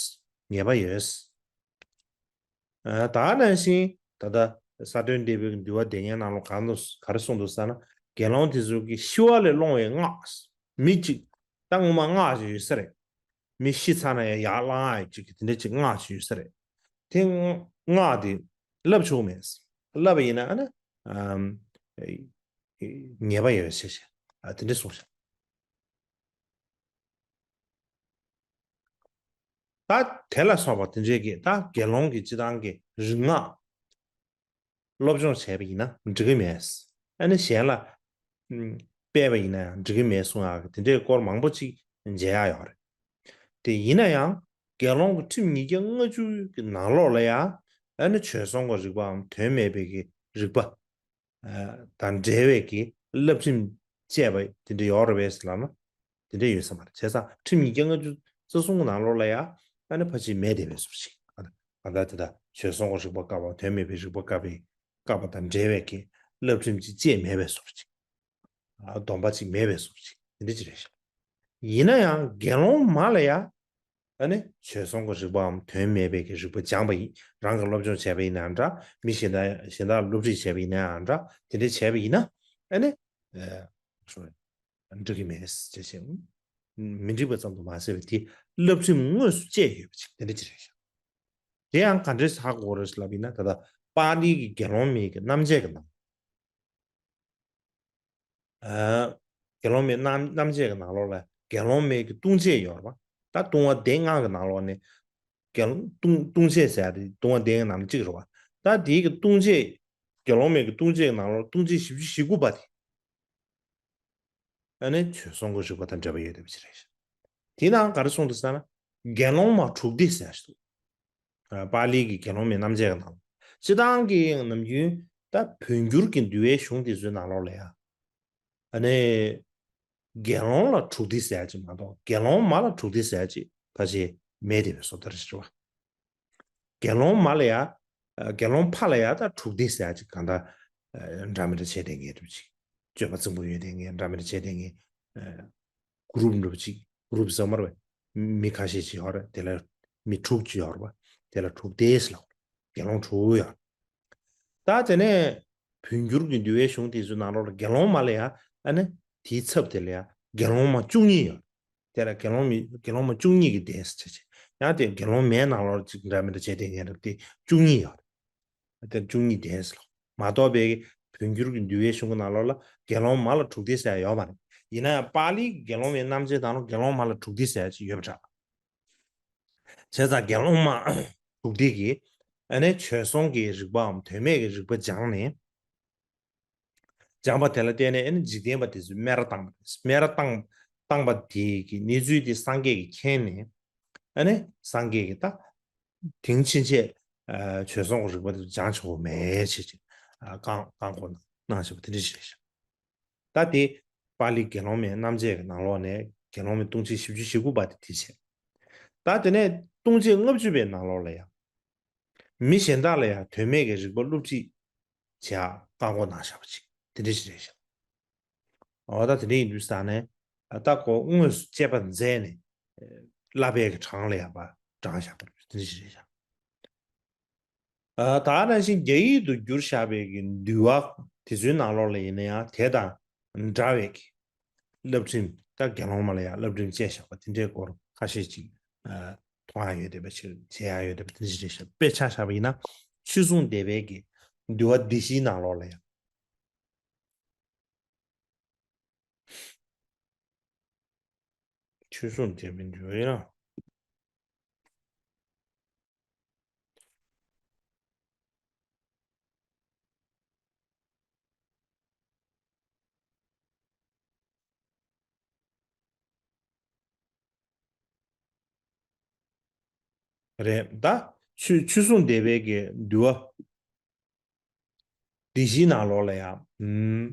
ཉེས་པ་ཡོད། ཨ་ད་ག་ནང་བཞིན་ད་ལྟ་ས་དོན་འདས་པའི་འདུལ་བ་སྡེ་ལྔའི་ནང་ལ་གང་དུ་ག་རེ་གསུངས་འདུག་ཟེར་ན། དགེ་སློང་དེ་ཚོ་གིས་ཤི་བ་ལས་སློང་བའི་སྔགས། མི་གཅིག་ད་སྔོན་མ་སྔགས་ཅིག་ཡོད་ས་རེད། མི་ཤི་ཚར་ན་ཡང་ཡར་བླང་ཡག་ཅིག་གི་དེ་འདྲ་ཅིག་སྔགས་ཅིག་ཡོད་ས་རེད། དེ་སྔགས་དེ་བསླབ་ཆོག་མེད། བསླབ་པ་ཡིན་ན་ཨ་ནི་ཨམ་ཉེས་པ་ཡོད་ཟེར་བཤད། ཨ་དེ་འདྲ་གསུངས་ཤག་ད་དེ་ལ་སོགས་པ་དེ་འདྲའི་གི་ད་དགེ་སློང་གི་སྤྱི་བཏང་གི་རིག་སྔགས་སློབ་སྦྱོང་བྱས་པ་ཡིན་ན་འགྲིག་གི་མེད། ཨ་ནི་གཞན་ལ་ཨམ་སྤེལ་བ་ཡིན་ན་ཡང་འགྲིག་གི་མེད་གསུང་ཡག་གི་དེ་འདྲའི་སྐོར་མང་པོ་ཅིག་མཇལ་ཡག་ཡོད་རེད། དེ་ཡིན་ན་ཡང་དགེ་སློང་གི་ཁྲིམས་ཉིས་བརྒྱ་ལྔ་བཅུ་གི་ནང་ལོགས་ལ་ཡང་ཨ་ནི་བྱོལ་སོང་གི་རིག་པའམ་དོན་མེད་པའི་གི་རིག་པ། ཨ་དང་འབྲེལ་བའི་གི་བསླབ་ཁྲིམས་བཅས་པ་དེ་འདྲ་ཡོད་རེད་པས་ལབ་ན། དེ་འདྲ་ཡོད་ས་མ་རེད། བྱས་ཙང་ཁྲིམས་ཉིས་བརྒྱ་ལྔ་བཅུ་རྩ་གསུམ་གྱི་ནང་ལོགས་ལ་ཡང་ཨ་ནི་ཕལ་ཆེར་མེད་བསྡད་པའི་བཟོ་འདྲ་ཅིག་ཨ་ད་ད་ལྟ་དེ་ད་བྱོལ་སོང་གི་རིག་པ་བཀག་པ། དོན་མེད་པའི་རིག་པ་བཀག་པའི་བཀག་པ་དང་འབྲེལ་བའི་གི་བསླབ་ཁྲིམས་ཅིག་བཅས་མེད་པའི་བཟོ་འདྲ་ཅིག་ཨ་སྡོམ་པ་ཅིག་མེད་པའི་བཟོ་འདྲ་ཅིག་དེ་འདྲ་ཅིག་རེད་ཤག་ཡིན་ན་ཡང་དགེ་སློང་མ་ལ་ཡང་ཨ་ནི་བྱོལ་སོང་གི་རིག་པའམ་དོན་མེད་པའི་གི་རིག་པ་སྦྱངས་པ་ཡིན། རང་གིས་སློབ་སྦྱོང་བྱས་པ་ཡིན་ནའང་འདྲ། མི་གཞན་དག་གཞན་དག་ལ་སློབ་ཁྲིད་བྱས་པ་ཡིན་ནའང་འདྲ། དེ་འདྲ་བྱས་པ་ཡིན་ན་ཨ་ནི་ཨ་འགྲིག་གི་མེད་ཅེས་བཤད། མི་འགྲིག་པ་ཙམ་དུ་མ་ཟད་པའི་དེ་བསླབ་ཁྲིམས་དངོས་སུ་བཅས་ཡོད་པ་ཅིག་དེ་འདྲ་ཅིག་རེད་ཤག་དེ་ཡང་ག་འདྲས་ཧ་གོ་དགོས་རེད་ལབ་ཡིན་ན། ད་ལྟ་པཱ་ལི་གི་དགེ་སློང་མའི་གི་རྣམ་འབྱེད་ཀྱི་ནང་། ཨ་དགེ་སློང་མའི་རྣམ་རྣམ་འབྱེད་ཀྱི་ནང་ལོགས་ལ་དགེ་སློང་མའི་གི་ལྟུང་བྱེད་ཡོད་རེད་པ། ད་ལྟུང་བ་སྡེ་ལྔ་གི་ནང་ལོགས་ནས་དགེ་སློང་ལྟུང་ལྟུང་བྱེད་ཟེར་ཡ་དེ་ལྟུང་བ་སྡེ་ལྔའི་ནང་ནས་གཅིག་རེད་པ། ད་དེའི་གི་ལྟུང་བྱེད་དགེ་སློང་མའི་གི་ལྟུང་བྱེད་ཀྱི་ནང་ལོགས་ལ་ལྟུང་བྱེད་བཞི་བཅུ་ཞེ་དགུ་པ་དེ། ཨ་ནི་བྱོལ་སོང་གི་རིག་པ་དང་འབྲེལ་བ་ཡོད་བསྡད་པ་ཅིག་རེད་ཤག་དེའི་ནང་ག་རེ་གསུངས་འདུག་ཟེར་ན། དགེ་སློང་མ་དྲུག་སྡེ་ཟེར་ཞིག་འདུག་ཨ་པཱ་ལི་གི་དགེ་སློང་མའི་རྣམ་འབྱེད་ཀྱི་ནང་། སྤྱིར་བཏང་གི་ནམ་རྒྱུན་ད་བོད་འགྱུར་གྱི་འདུལ་བའི་གཞུང་དེ་ཚོའི་ནང་ལོགས་ལ་ཡང་། ཨ་ནི་དགེ་སློང་ལ་དྲུག་སྡེ་ཟེར་ཡ་ཅིག་མ་གཏོགས། དགེ་སློང་མ་ལ་དྲུག་སྡེ་ཟེར་ཡ་ཅིག་ཕལ་ཆེར་མེད་བསྡད་པའི་བཟོ་ལྟ་རེད་ཤག་དགེ་སློང་མ་ལ་ཡ། ཨ་དགེ་སློང་ཕ་ལ་ཡ་ད་དྲུག་སྡེ་ཟེར་ཡ་ཅིག་གང་ལྟར་ཨ་འདྲ་མི་འདྲ་བྱས་བསྡད་མཁན་འདྲ་པོ་ཅིག་སྤྱོད་པ་རྩིང་པོ་ཡོད་བསྡད་མཁན་འདྲ་མི་འདྲ་བྱས་བསྡད་མཁན། ཨ་གུ་རུབ་འདྲ་པོ་ཅིག་གུ་རུབ་ཟེར་མ་རེད་པས། མི་ཁ་ཤས་ཅིག་ཡོད་རེད། དེ་ལ་མི་དྲུག་ཅིག་ཡོད་རེད་པ། དེ་ལ་དྲུག་སྡེ་ཟེར་ལབ། དགེ་སློང་དྲུག་ཡོད། ད་དེ་ནས་བོད་འགྱུར་གྱི་འདུལ་བའི་གཞུང་དེ་ཚོའི་ནང་ལོགས་ལ་དགེ་སློང་མ་ལ་ཡ། ཨ་ནི་དེའི་ཚབ་དེ་ལ་ཡ་དགེ་སློང་མ་བཅུ་གཉིས་ཡོད། དེ་ལ་དགེ་སློང་མི་དགེ་སློང་མ་བཅུ་གཉིས་ཀྱི་སྡེ་ཟེར་བྱས། ཡང་དེ་དགེ་སློང་མའི་ནང་ལོགས་ཅིག་འདྲ་མི་འདྲ་བྱས་བསྡད་མཁན་རེད་པ། དེ་བཅུ་གཉིས་ཡོད། དེ་བཅུ་གཉིས་སྡེ་ཟེར་ལབ། མ་གཏོགས་པའི་བོད་འགྱུར་གྱི་འདུལ་བའི་གཞུང་གི་ནང་ལོགས་ལ་དགེ་སློང་མ་ལ་དྲུག་སྡེ་ཟེར་ཡ་ཡོད་མ་རེད། ཡིན་ན་ཡང་པཱ་ལིའི་དགེ་སློང་མའི་རྣམ་འབྱེད་ནང་ལ་དགེ་སློང་མ་ལ་དྲུག་སྡེ་ཟེར་ཡ་ཅིག་ཡོད་པ་འདྲ། བྱས་ཙང་དགེ་སློང་མ་དྲུག་སྡེ་གིས་ཨ་ནི་བྱོལ་སོང་གི་རིག་པའམ་དོན་མེད་ཀྱི་རིག་པ་སྦྱངས་ནས། སྦྱངས་པ་དེ་ལ་བརྟེན་ནས་ཨ་ནི་འཇིག་རྟེན་པ་དེ་ཚོས་སྨད་ར་བཏང་བ་རེད། སྨད་ར་བཏང་བཏང་པ་དེ་གི་གནས་ཚུལ་དེ་སངས་རྒྱས་ཀྱིས་མཁྱེན་ནས། ཨ་ནི་སངས་རྒྱས་ཀྱིས་ད་དེང་ཕྱིན་ཆད་ཨ་བྱོལ་སོང་གི་རིག་པ་དེ་ཚོ་སྦྱང་ཆོག་གི་མེད་ཅེས་ཅིག་ཨ་བཀག་བཀག་འགོག་གནང་བཞག་པ་དེ་འདྲ་ཞིག་རེད་ཤག་ད་དེ་པཱ་ལི་དགེ་སློང་མའི་རྣམ་འབྱེད་ཀྱི་ནང་ལོགས་ནས་དགེ་སློང་མའི་ལྟུང་བྱེད་བཞི་བཅུ་ཞེ་དགུ་པ་དེ་དེ་བྱས། ད་དེ་ནས་ལྟུང་བྱེད་ལྔ་བཅུ་པའི་ནང་ལོགས་ལ་ཡང་། མི་གཞན་དག་ལ་ཡང་དོན་མེད་ཀྱི་རིག་པ་སློབ་ཁྲིད་བྱེད་ཡག་བཀག་འགོག་གནང་བཞག་པ་ཅིག་དེ་འདྲ་ཞིག་རེད་ཤག་འོ་ད་དེ་འདྲ་ཡིན་དུས་ཙང་ནས་ད་ཁོ་དངོས་སུ་དཔྱད་པ་མཛད་ནས་བསླབ་པའི་གི་གྲངས་ལ་ཡང་པ་བགྲངས་བཞག་པ་དེ་འདྲ་ཞིག་རེད་ཤག་ཨ་ད་ནང་བཞིན་རྒྱ་ཡིག་ཏུ་བསྒྱུར་བཞག་པའི་གི་འདུལ་བ་དེ་ཚོའི་ནང་ལོགས་ལ་ཡིན་ན་ཡང་དེ་དང་འདྲ་བའི་གི་བསླབ་ཁྲིམས། ད་དགེ་སློང་མ་ལ་ཡང་བསླབ་ཁྲིམས་བཅས་བཞག་པ་དེ་འདྲའི་སྐོར་ཁ་ཤས་ཅིག་ཨ་མཐོང་ཡ་ཡོད་བསྡད་པ་ཅིག་མཇལ་ཡ་ཡོད་བསྡད་པ་དེ་འདྲ་ཞིག་རེད་ཤག་དཔེ་ཆ་བཞག་པ་ཡིན་ན་ཆོས་སྲུང་སྡེ་པའི་གི་འདུལ་བ་སྡེ་བཞིའི་ནང་ལོགས་ལ་ཡང་། ཆོས་སྲུང་སྡེ་པའི་འདུལ་བ་ཡིན་ན། རེད་ད། ཆོས་ཆོས་སྲུང་སྡེ་པའི་གི་འདུལ་བ་སྡེ་བཞིའི་ནང་ལོགས་ལ་ཡང་། ཨུམ།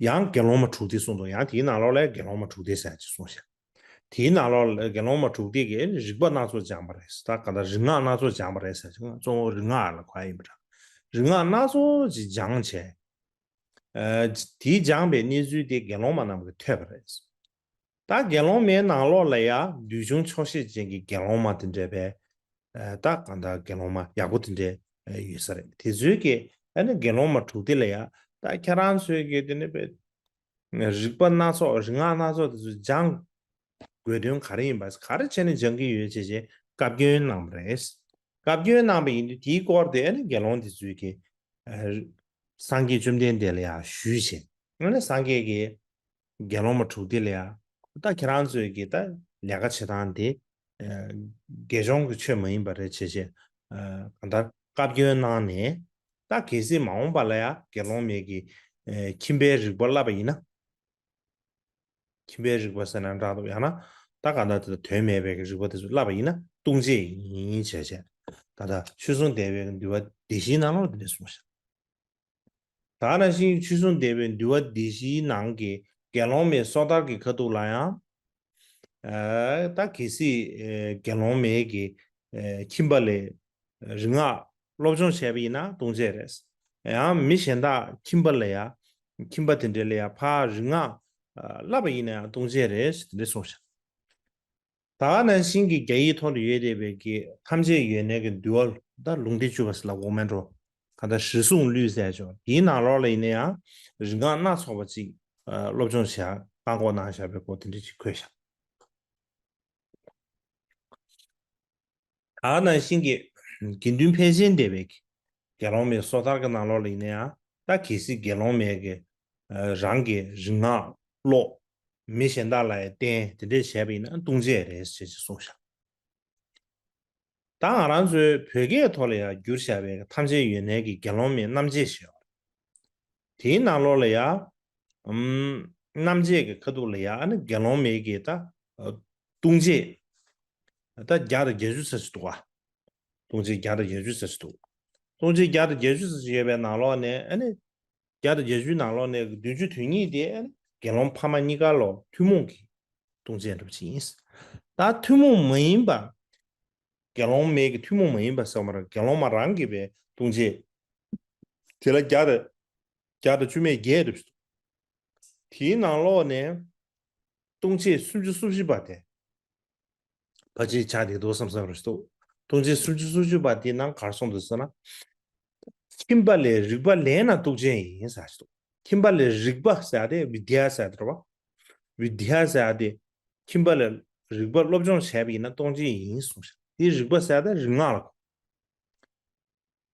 ཡང་དགེ་སློང་མ་དྲུག་སྡེ་གསུངས་འདུག་ཡང་དེའི་ནང་ལོགས་ལ་དགེ་སློང་མ་དྲུག་སྡེ་ཟེར་ཅིག་གསུངས་ཤག་དེའི་ནང་ལོགས་ལ་དགེ་སློང་མ་དྲུག་སྡེ་གིས་རིག་པ་སྣ་ཚོགས་སྦྱངས་པ་རེད། ད་ག་ད་རིག་སྔགས་སྣ་ཚོགས་སྦྱངས་པ་རེད་ཟེར་ཅིག་གཙོ་བོ་རིག་སྔགས་ལ་གོ་ཡ་ཡིན་པ་འདྲ། རིག་སྔགས་སྣ་ཚོགས་ཅིག་སྦྱངས་བྱས། ཨ། དེའི་སྦྱངས་པའི་གནས་ཚུལ་དེ་དགེ་སློང་མ་རྣམས་ཀྱིས་ཐོས་པ་རེད། ད་དགེ་སློང་མའི་ནང་ལོགས་ལ་ཡང་འདུལ་བྱུང་ཆོག་ཤེས་ཅན་གྱི་དགེ་སློང་མ་དེ་འདྲ་བས། ཨ། ད་གང་ལྟར་དགེ་སློང་མ་ཡག་པོ་དེ་འདྲ་ཡོད་ས་རེད། དེ་ཚོའི་གི་ཨ་ནི་དགེ་སློང་མ་དྲུག་སྡེ་ལ་ཡང་ད་ཁྱེད་རང་ཚོའི་གི་དེ་ནི་བས་རིག་པ་སྣ་ཚོགས་རིག་སྔགས་སྣ་ཚོགས་དེ་ཚོ་སྦྱང་དགོས་དོན་ག་རེ་ཡིན་པ། ག་རེ་བྱས་ནས་སྦྱང་གི་ཡོད་ཅེས་བྱས་བཀའ་བཀྱོན་གནང་བ་རེད། བཀའ་བཀྱོན་གནང་བ་ཡིན་དུས་དེའི་སྐོར་དེ་ཨ་ནི་དགེ་སློང་དེ་ཚོས་ཀྱི་ཨ། སངས་རྒྱས་བཅོམ་ལྡན་འདས་ལ་ཡང་ཞུས་བྱས། ཨ་ནི་སངས་རྒྱས་ཀྱིས་དགེ་སློང་མ་དྲུག་སྡེ་ལ་ཡང་ད་ཁྱེད་རང་ཚོས་ཀྱི་ད་ལས་ཀ་བྱེད་སྟངས་དེ་ཨ། དགེ་སྦྱོང་གི་ཆོས་མ་ཡིན་པ་རེད་བྱས་བྱས། ཨ། གང་ལྟར་བཀའ་བཀྱོན་གནང་ནས། ད་གལ་སྲིད་མ་འོངས་པ་ལ་ཡང་དགེ་སློང་མའི་གི་ཨ། ཁྱིམ་པའི་རིག་པ་བསླབ་པ་ཡིན་ན། ཁྱིམ་པའི་རིག་པ་ཟེར་ན་འདྲ་འདུག་ཡང་ན་ད་ག་ད་དེ་དོན་མེད་པའི་རིག་པ་དེ་ཚོ་བསླབ་པ་ཡིན་ན་ལྟུང་བྱེད་ཡིན་བྱས་བྱས། ད་ལྟ་ཆོས་སྲུང་སྡེ་པའི་འདུལ་བ་སྡེ་བཞིའི་ནང་ལོགས་དེ་འདྲ་གསུངས་ཤག་ད་ནང་བཞིན་ཆོས་སྲུང་སྡེ་པའི་འདུལ་བ་སྡེ་བཞིའི་ནང་གི་དགེ་སློང་མའི་སོ་ཐར་གྱི་ཁ་ཐུག་ལ་ཡང་། ཨ། ད་གལ་སྲིད་ཨ། དགེ་སློང་མའི་གི་ཨ། ཁྱིམ་པ་ལས་རིག་སྔགས་སློབ་སྦྱོང་བྱས་པ་ཡིན་ན་ལྟུང་བྱེད་རེད། ཡང་མི་གཞན་དག་ཁྱིམ་པ་ལ་ཡང་། ཁྱིམ་པ་དེ་འདྲ་ལ་ཡང་ཕར་རིག་སྔགས་ཨ། བསླབ་པ་ཡིན་ན་ཡང་ལྟུང་བྱེད་རེད་ཟེར་དེ་འདྲ་གསུངས་ཤག་ད་ནང་བཞིན་གྱི་རྒྱ་ཡིག་ཐོག་ཏུ་ཡོད་བསྡད་པའི་གི་ཐམས་ཅད་ཡོན་གནས་ཀྱི་འདུལ་བ། ད་ལུང་སྡེ་བཅུ་པ་ཟེར་ལ་འོག་མིན་འགྲོ། ག་ད་རིགས་གསུམ་གླུད་ཟེར་ཆོག་དེའི་ནང་ལོགས་ལ་ཡིན་ན་ཡང་རིག་སྔགས་སྣ་ཚོགས་པ་ཅིག་ཨ། སློབ་སྦྱོང་བྱ་བཀག་འགོག་གནང་བཞག་པའི་སྐོར་དེ་འདྲ་ཅིག་འཁོད་བཞག་ད་ནང་བཞིན་གྱི་དགེ་འདུན་ཕལ་ཆེར་འདས་པའི་དགེ་སློང་མའི་སོ་ཐར་གྱི་ནང་ལོགས་ལ་ཡིན་ན་ཡང་ད་གལ་སྲིད་དགེ་སློང་མའི་གི་ཨ། རང་གི་རིག་སྔགས་ཀློག་མི་གཞན་དག་ལ་ཡང་བསྟན་དེ་འདྲས་བྱས་པ་ཡིན་ན་ལྟུང་བྱེད་རེད་ཅེས་གསུངས་ཤག་ད་ང་རང་ཚོའི་བོད་སྐད་ཐོག་ལ་ཡང་བསྒྱུར་བཞག་པའི་ཐམས་ཅད་ཡོན་གནས་ཀྱི་དགེ་སློང་མའི་རྣམ་འབྱེད་ཞེས། དེའི་ནང་ལོགས་ལ་ཡང་། ཨམ། རྣམ་འབྱེད་ཀྱི་ཁ་ཐུག་ལ་ཡང་ཨ་ནི་དགེ་སློང་མའི་གི་ད་ལྟུང་བྱེད་ད་བརྒྱ་དང་བརྒྱད་ཅུ་ཙམ་ཞིག་འདུག་ག་ལྟུང་བྱེད་བརྒྱ་དང་བརྒྱད་ཅུ་ཙམ་ཞིག་འདུག་ལྟུང་བྱེད་བརྒྱ་དང་བརྒྱད་ཅུ་ཙམ་ཞིག་ཡོད་པའི་ནང་ལོགས་ནས་ཨ་ནི། བརྒྱ་དང་བརྒྱད་ཅུའི་ནང་ལོགས་ནས་བདུན་ཅུ་དོན་གཉིས་དེ་ཨ་ནི་དགེ་སློང་ཕ་མ་གཉིས་ཀ་ལོ་ཐུན་མོང་གི་ལྟུང་བྱེད་འདྲ་པོ་ཅིག་ཡིན། ད་ཐུན་མོང་མ་ཡིན་པ། དགེ་སློང་མའི་གི་ཐུན་མོང་མ་ཡིན་པ་ཟེར་བ་རེད། དགེ་སློང་མ་རང་གི་པའི་ལྟུང་བྱེད། དེ་ལ་བརྒྱ་དང་བརྒྱ་དང་བཅུ་མེད་བརྒྱད་འདྲ་པོ་ཞིག་འདུག་དེའི་ནང་ལོགས་ནས་ལྟུང་བྱེད་སུམ་ཅུ་སོ་བཞི་པ་དེ། ཕལ་ཆེར་ཆགས་བསྡད་འདུག་བསམ་བསམ་རེ་ཞིག་འདུག་ལྟུང་བྱེད་སུམ་ཅུ་སོ་བཞི་པ་དེའི་ནང་ག་རེ་གསུངས་འདུག་ཟེར་ན། ཁྱིམ་པ་ལས་རིག་པ་ལེན་ན་ལྟུང་བྱེད་ཡིན་ཟེར་ཞིག་འདུག་ཁྱིམ་པ་ལས་རིག་པ་ཟེར་ཏེ་བི་དྷྱ་ཟེར་ཏེ་རེད་བ། བི་དྷྱ་ཟེར་ཏེ་ཁྱིམ་པ་ལས་རིག་པ་སློབ་སྦྱོང་བྱས་པ་ཡིན་ན་ལྟུང་བྱེད་ཡིན་གསུངས་ཤག་དེའི་རིག་པ་ཟེར་ཏེ་རིག་སྔགས་ལ་གོ།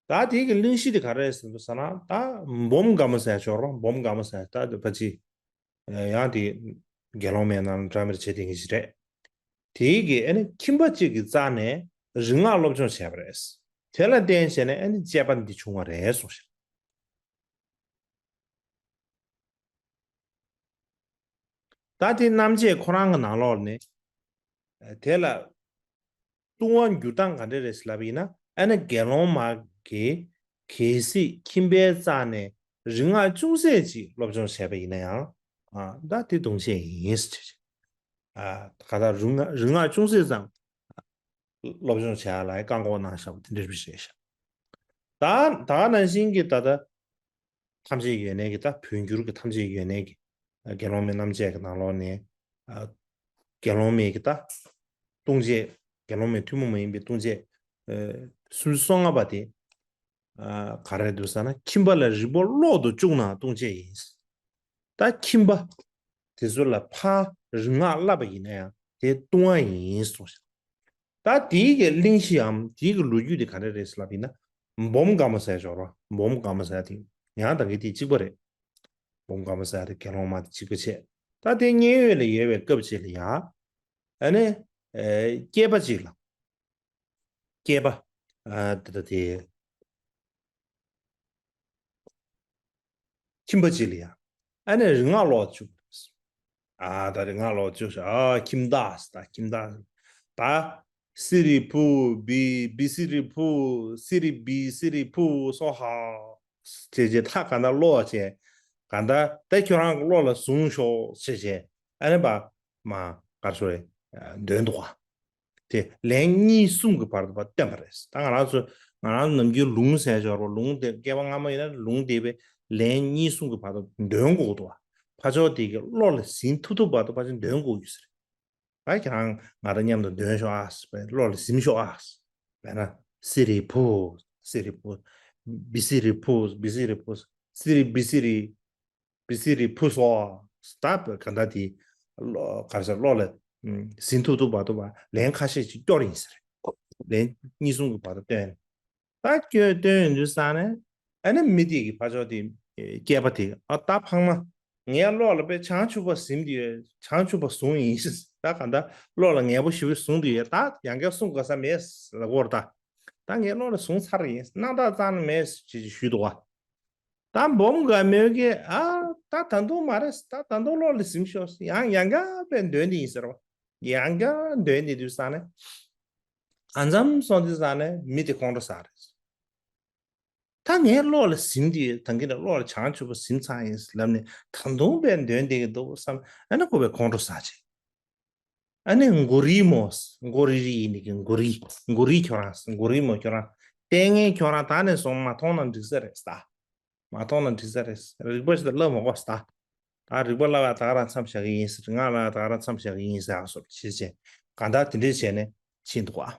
ད་དེ་གི་གླེང་གཞི་དེ་ག་རེ་རེད་ཟེར་ན་ད་སྦོམ་དགའ་མོ་ཟེར་ཆོག་རོགས། སྦོམ་དགའ་མོ་ཟེར་ད་དེ་ཕལ་ཆེར་ཡང་དེ་དགེ་སློང་མའི་ནང་འདྲ་མིར་བྱེད་དེ་གི་ཞིག་རེད། དེ་གི་ཨ་ནི་ཁྱིམ་པ་གཅིག་གི་རྩ་ནས་རིག་སྔགས་སློབ་སྦྱོང་བྱས་པ་རེད། དེ་ལ་བརྟེན་བྱས་ནས་ཨ་ནི་དཔྱད་པ་འདི་བྱུང་བ་རེད་གསུངས་ཤག་ད་དེ་རྣམ་འབྱེད་ཁོ་རང་གི་ནང་ལོགས་ནས་དེ་ལ་ལྟུང་བ་འགྱུར་སྟངས་ག་འདྲ་རེད་ལབ་ཡིན་ན་ཨ་ནི་དགེ་སློང་མ་གིས་གལ་སྲིད་ཁྱིམ་པའི་རྩ་ནས་རིག་སྔགས་ཅུང་ཟད་ཅིག་སློབ་སྦྱོང་བྱས་པ་ཡིན་ན་ཡང་ཨ་ད་དེ་ལྟུང་བྱེད་ཡིན་ཟེར་བྱས། ཨ་ག་ད་རིག་སྔགས་རིག་སྔགས་ཅུང་ཟད་ཙམ་སློབ་སྦྱོང་བྱ་ཡ་ལ་བཀག་འགོག་གནང་བཞག་པ་དེ་འདྲ་རེད་ཤག་ད་ད་ག་ནང་བཞིན་གྱི་ད་ལྟ་ཐམས་ཅད་ཡོན་གནས་ཀྱི་ད་བོད་འགྱུར་གྱི་ཐམས་ཅད་ཡོན་གནས་ཀྱི་དགེ་སློང་མའི་རྣམ་འབྱེད་ཀྱི་ནང་ལོགས་ནས་དགེ་སློང་མའི་གི་ད་ལྟུང་བྱེད་དགེ་སློང་མའི་ཐུན་མོང་མ་ཡིན་པའི་ལྟུང་བྱེད་སུམ་ཅུ་སོ་ལྔ་པ་དེ་ག་རེ་འདུག་ཟེར་ན་ཁྱིམ་པ་ལ་རིག་པ་ལོག་ཏུ་བཅུག་ན་ལྟུང་བྱེད་ཡིན། ད་ཁྱིམ་པ་དེ་ཚོ་ལ་ཕར་རིག་སྔགས་བསླབ་པ་ཡིན་ན་ཡང་དེ་ལྟུང་བ་ཡིན་གསུངས་ཤག་ད་དེའི་གི་གླེང་གཞིའམ་དེའི་གི་ལོ་རྒྱུས་དེ་ག་འདྲ་རེད་ལབ་ཡིན་ན། སྦོམ་དགའ་མོ་ཟེར་ཞོར་བ་སྦོམ་དགའ་མོ་ཟེར་དེ་ཡང་ད་གི་དེ་གཅིག་པ་རེད། སྦོམ་དགའ་མོ་ཟེར་དེ་དགེ་སློང་མ་དེ་གཅིག་པ་བྱས། ད་དེ་མཉན་ཡོད་ལ་ཡོད་པའི་སྐབས་ཅིག་ལ་ཡ། ཨ་ནི། སྐྱེས་པ་ཅིག་ལ། སྐྱེས་པ། ཨ་དེ་ད་དེ། ཁྱིམ་པ་ཅིག་ལ་ཡ། ཨ་ནི་རིག་སྔགས་ལོག་བཅུག་ཨ་ད་རིག་སྔགས་ལོག་བཅུག་ཨ་ཁྱིམ་བདག་ད་ཁྱིམ་བདག་ད་ སི་རི་བུ་བི་བི་སི་རི་བུ་སི་རི་བི་སི་རི་བུ་སོ་ཧ་ཅེས་ཅེས་ད་ག་འདྲ་ཀློག་བྱས། ག་འདྲ་ད་ཁྱོད་རང་གི་བློ་ལ་བཟུང་ཤོག་ཅེས་བྱས། ཨ་ནི་པ་མ་གར་སོ་རེ་འདོན་འདུག་བ། དེ་ལན་གཉིས་གསུམ་གྱི་བར་དུ་བ་བསྟན་པ་རེད། ད་ང་རང་ཚོ་ང་རང་ནམ་རྒྱུན་ལུང་ཟེར་ཞོར་བ་ལུང་དེ་སྐྱེས་པ་སྔ་མ་ཡིན་ན་ལུང་དེ་བས་ལན་གཉིས་གསུམ་གྱི་བར་དུ་འདོན་དགོས་འདུག་བ། ཕ་ཆོག་དེ་གི་བློ་ལ་ཟིན་ཐུབ་ཐུབ་བར་དུ་ཕ་ཆོག་འདོན་དགོས་ཡོད་ཟེར། ད་ཁྱེད་རང་ང་དང་མཉམ་དུ་འདོན་ཤོག་ཨ། བློ་ལ་ཟིན་ཤོག་ཨ། བས་ན་སི་རི་བུ་སི་རི་བུ་བི་སི་རི་བུ་བི་སི་རི་བུ་སི་རི་བི་སི་རི་བི་སི་རི་བུ་སོ། ད་ག་འདྲ་དེ་གར་ཟེར་བློ་ལ་ཟིན་ཐུབ་ཐུབ་བར་དུ་བ་ལན་ཁ་ཤས་ཅིག་སྐྱོར་ཡིན་ཟེར། ལན་གཉིས་གསུམ་གྱི་བར་དུ་བཏོན། ད་སྐྱོན་བཏོན་ཡོང་དུས་ས་ནས་ཨ་ནི་མི་དེ་གི་ཕ་ཆོག་དེ་སྐྱེས་པ་དེ་ཨ་ད་ཕངས་མ། ངའི་བློ་ལ་དཔེ་བྱང་ཆུབ་པ་ཟིན་དུ་ཡོད། བྱང་ཆུབ་པ་བཟུང་ཡིན། ད་ག་འདྲ་བློ་ལ་ངན་པ་ཞེ་པོ་བཟུང་དུ་ཡོད། ད་ཡང་བསྐྱར་གསུང་དགོས་ས་མེད་ལབ་ཀྱི་ཡོད་རེད་ད། ད་ངའི་བློ་ལ་བཟུང་ཚར་ཡིན། སྣང་དག་ཙམ་མེད་ཅེས་ཞུས་འདུག་བ། ད་འབུམ་དགའ་མོས་ཀྱིས་ཨ་ད་ད་དུང་མ་རེད། ད་ད་དུང་བློ་ལ་ཟིན་ཤོག་ཡང་ཡང་བསྐྱར་དཔེ་འདོན་དེ་ཡིན་ཟེར་བ། ཡང་བསྐྱར་འདོན་དེ་དུས་ས་ནས་གང་འཚམ་སོང་དུས་ས་ནས་མི་དེ་ཁོང་ཁྲོ་ཟ་རེད། ད་ངའི་བློ་ལ་ཟིན་དུས་ད་གིན་ནས་བློ་ལ་བྱང་ཆུབ་པ་ཟིན་ཚར་ཡིན་ལབ་ནས་ད་དུང་དཔེ་འདོན་དེ་གི་འདུག་བསམ། ཨ་ནི་ཁོ་པའི་ཁོང་ཁྲོ་ཟ་བྱས། ཨ་ནི་མགོ་རིལ་མོ། མགོ་རིལ་རིལ་ཡིན་ནི་གི་མགོ་རིལ། མགོ་རིལ་ཁྱོད་རང་། མགོ་རིལ་མོ་ཁྱོད་རང་། ལྟས་ངན་ཁྱོད་རང་ད་ནས་བཟུང་མ་མཐོང་ན་འགྲིག་ས་རེད་ད། མ་མཐོང་ན་འགྲིག་ས་རེད། རིག་པ་ཞིག་ལ་བསླབ་མ་དགོས་ད། ད་རིག་པ་བསླབ་ཡ་ད་ག་རང་མཚམས་བཞག་གི་ཡིན་ཟེར། ངག་བསླབ་ཡ་ད་ག་རང་མཚམས་བཞག་གི་ཡིན་ཟེར་ཨ་སོབ་བྱེད་བྱས་གང་ལྟར་དེ་འདྲས་བྱས་ནས་ཕྱིན་འདུག་ཨ།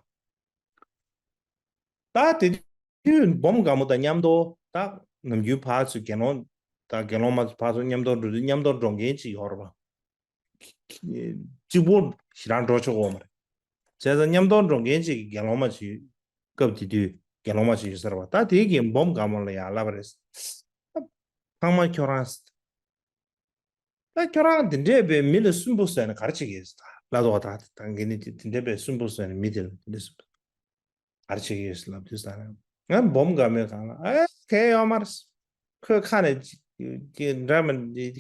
ད་དེ་དུས་འབུམ་དགའ་མོ་དང་མཉམ་དུ་ད་ནམ་རྒྱུན་ཕར་ཚུར་དགེ་སློང་དང་དགེ་སློང་མ་ཚོ་ཕར་ཚུར་མཉམ་དུ་འགྲོ་དུས་མཉམ་དུ་འགྲོ་མཁན་ཅིག་ཡོད་རེད་པ། གཅིག་པོ་ཞེ་དྲག་འགྲོ་ཆོག་གི་མ་རེད། བྱས་ཙང་མཉམ་དུ་འགྲོ་མཁན་ཅིག་གི་དགེ་སློང་མ་ཅིག་སྐབས་དེ་དུས་དགེ་སློང་མ་ཅིག་ཡོད་ས་རེད་པ། ད་དེ་གིས་འབུམ་དགའ་མོ་ལ་ཡང་ལབ་པ་རེད། ཚང་མ་ཁྱོད་རང་། ད་ཁྱོད་རང་འདི་འདྲས་པའི་མི་ལ་སུན་པོ་བཟོས་ནས་ག་རེ་བྱེད་ཀྱི་ཡོད་ཟེར། ད་ལབ་དོ། ད་ད་གིན་ནི་འདི་འདྲས་པའི་སུན་པོ་བཟོས་ནས་མི་དེ་ལ་འདི་འདྲས་སུན་པོ་ག་རེ་བྱེད་ཀྱི་ཡོད་ཟེར་ལབ་དུས་ཙང་ང་འབུམ་དགའ་མོས་གང་ལ་ཨེ་གལ་ཡོད་མ་རེད། ཁོས་ཁ་ནས་ཅི་ཅི་འདྲ་མི་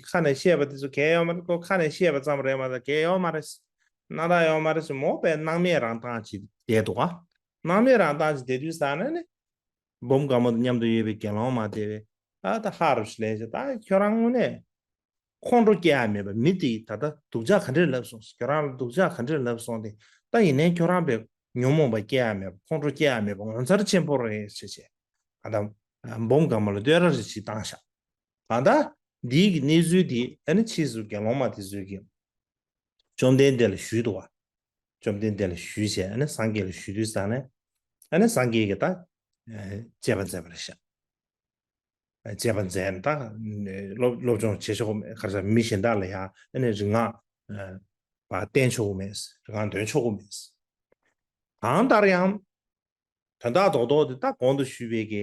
ཁ་ནས་བཤད་པ་དེ་ཚོ་གལ་ཡོད་མ་རེད། ཁོ་ཁ་ནས་བཤད་པ་ཙམ་རེད་མ་གཏོགས་གལ་ཡོད་མ་རེད། སྣང་དག་ཡོད་མ་རེད། མོ་པའི་སྣང་མེད་རང་མདངས་ཅིག་བསྡད་འདུག་ག་སྣང་མེད་རང་མདངས་ཅིག་བསྡད་དུས་ཙང་ནས་ནི། འབུམ་དགའ་མོ་དང་མཉམ་དུ་ཡོད་པའི་དགེ་སློང་མ་དེ་བས་ད་ལྟ་ཧ་རུ་ཞིག་ལས་བྱས། ད་ཁྱོད་རང་དངོས་གནས་ཁོང་ཁྲོ་སྐྱེ་ཡ་མེད་པ། མི་དེས་ད་ལྟ་སྡུག་ཅག་ག་འདྲས་ལབ་སོང་། ཁྱོད་རང་ལ་སྡུག་ཅག་ག་འདྲས་ལབ་སོང་སྟེ། ད་ཡིན་ནའི་ཁྱོད་རང་པའི་ཉོན་མོངས་པ་སྐྱེ་ཡ་མེད་པ། ཁོང་ཁྲོ་སྐྱེ་ཡ་མེད་པ་ངོ་མཚར་ཆེན་པོ་རེད་ཟེར་བྱས། ཨ་ད་འབུམ་དགའ་མོ་ལ་བསྟོད་ར་རེ་ཞིག་བཏང་ཤག་གང་ལྟར་འདིའི་གི་གནས་ཚུལ་འདི་ཨ་ནི་ཕྱིས་སུ་དགེ་སློང་མ་དེ་ཚོས་ཀྱིས་བཅོམ་ལྡན་འདས་ལ་ཞུས་འདུག་བ། བཅོམ་ལྡན་འདས་ལ་ཞུས་བྱས་ཨ་ནི་སངས་རྒྱས་ལ་ཞུས་དུས་ཙང་ནས་ཨ་ནི་སངས་རྒྱས་ཀྱིས་ད་ཨ་དཔྱད་པ་མཛད་པ་རེད་ཤག་དཔྱད་པ་མཛད་ནས་ད་སློབ་སློབ་སྦྱོང་བྱེད་ཆོག་གི་མེད། ག་རེ་ཟེར། མི་གཞན་དག་ལ་ཡང་ཨ་ནི་རིག་སྔགས་ཨ་པ་བསྟན་ཆོག་གི་མེད། རིག་སྔགས་འདོན་ཆོག་གི་མེད། གང་ལྟར་ཡང་། དོན་དག་རྡོག་རྡོག་དེ་ད་གོང་དུ་ཞུས་པའི་གི་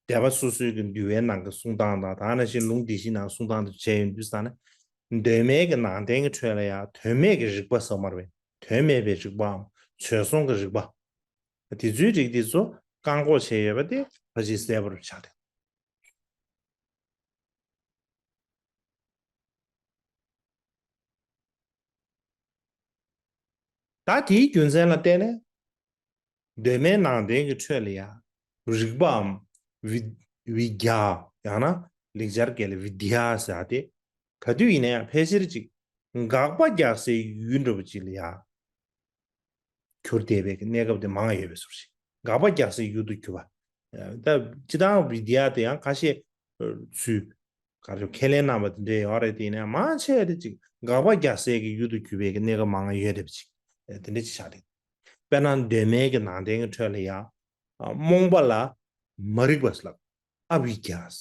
སྡེ་པ་སོ་སོའི་གི་འདུལ་བའི་ནང་གི་གསུང་སྟངས་དང་། ད་ནང་བཞིན་ལུང་སྡེ་བཞིའི་ནང་གསུང་སྟངས་དེ་བྱས་ཡོང་དུས་ཙང་ནས། གདོད་མའི་གི་ནང་བསྟན་གྱི་ཁྲོད་ལ་ཡང་དོན་མེད་ཀྱི་རིགས་པ་ཟེར་མ་རེད་པས། དོན་མེད་པའི་རིགས་པའམ་བྱོལ་སོང་གི་རིགས་པ། དེ་ཚོའི་རིགས་དེ་ཚོ་བཀག་འགོག་བྱས་ཡོད་པ་དེ་ཕལ་ཆེར་གསལ་པོར་ཆགས་ཏེ། ད་དེའི་རྒྱུ་མཚན་ལ་བརྟེན་ནས། གདོད་མའི་ནང་བསྟན་གྱི་ཁྲོད་ལ་ཡང་རིག་པའམ་བི་བི་དྱ། ཡང་ན་ལེགས་སྦྱར་སྐད་ལ་བི་དྱ་ཟེར་ཏེ། ག་དུས་ཡིན་ན་ཡང་ཕལ་ཆེར་ཅིག་དགག་པ་རྒྱག་སའི་ཡུལ་འདྲ་བོ་ཅིག་ལ་ཡང་གྱུར་བསྡད་པའི་གནས་སྐབས་དེ་མང་ཡོད་པའི་བཟོ་ཞིག་དགག་པ་རྒྱག་སའི་ཡུལ་དུ་གྱུར་པ། ད་སྤྱིར་བཏང་བི་དྱ་དེ་ཡང་ཁ་ཤས་ཚུལ། ག་རེ་ཁས་ལེན་གནང་བ་དེ་འདྲས་ཡོད་རེད། དེ་ནས་མང་ཆེ་རེ་ཅིག་དགག་པ་རྒྱག་སའི་གི་ཡུལ་དུ་གྱུར་པའི་གི་གནས་སྐབས་མང་ཡོད་རེད་པ་ཅིག་དེ་འདྲས་ཅིག་ཆགས་རེད། དཔེར་ན་གདོད་མའི་གི་ནང་བསྟན་གི་ཁྲོད་ལ་ཡང་རྨོངས་པ་ལ་མ་རིག་པ་ཟེར་ལབ། ཨ་བི་དྱ།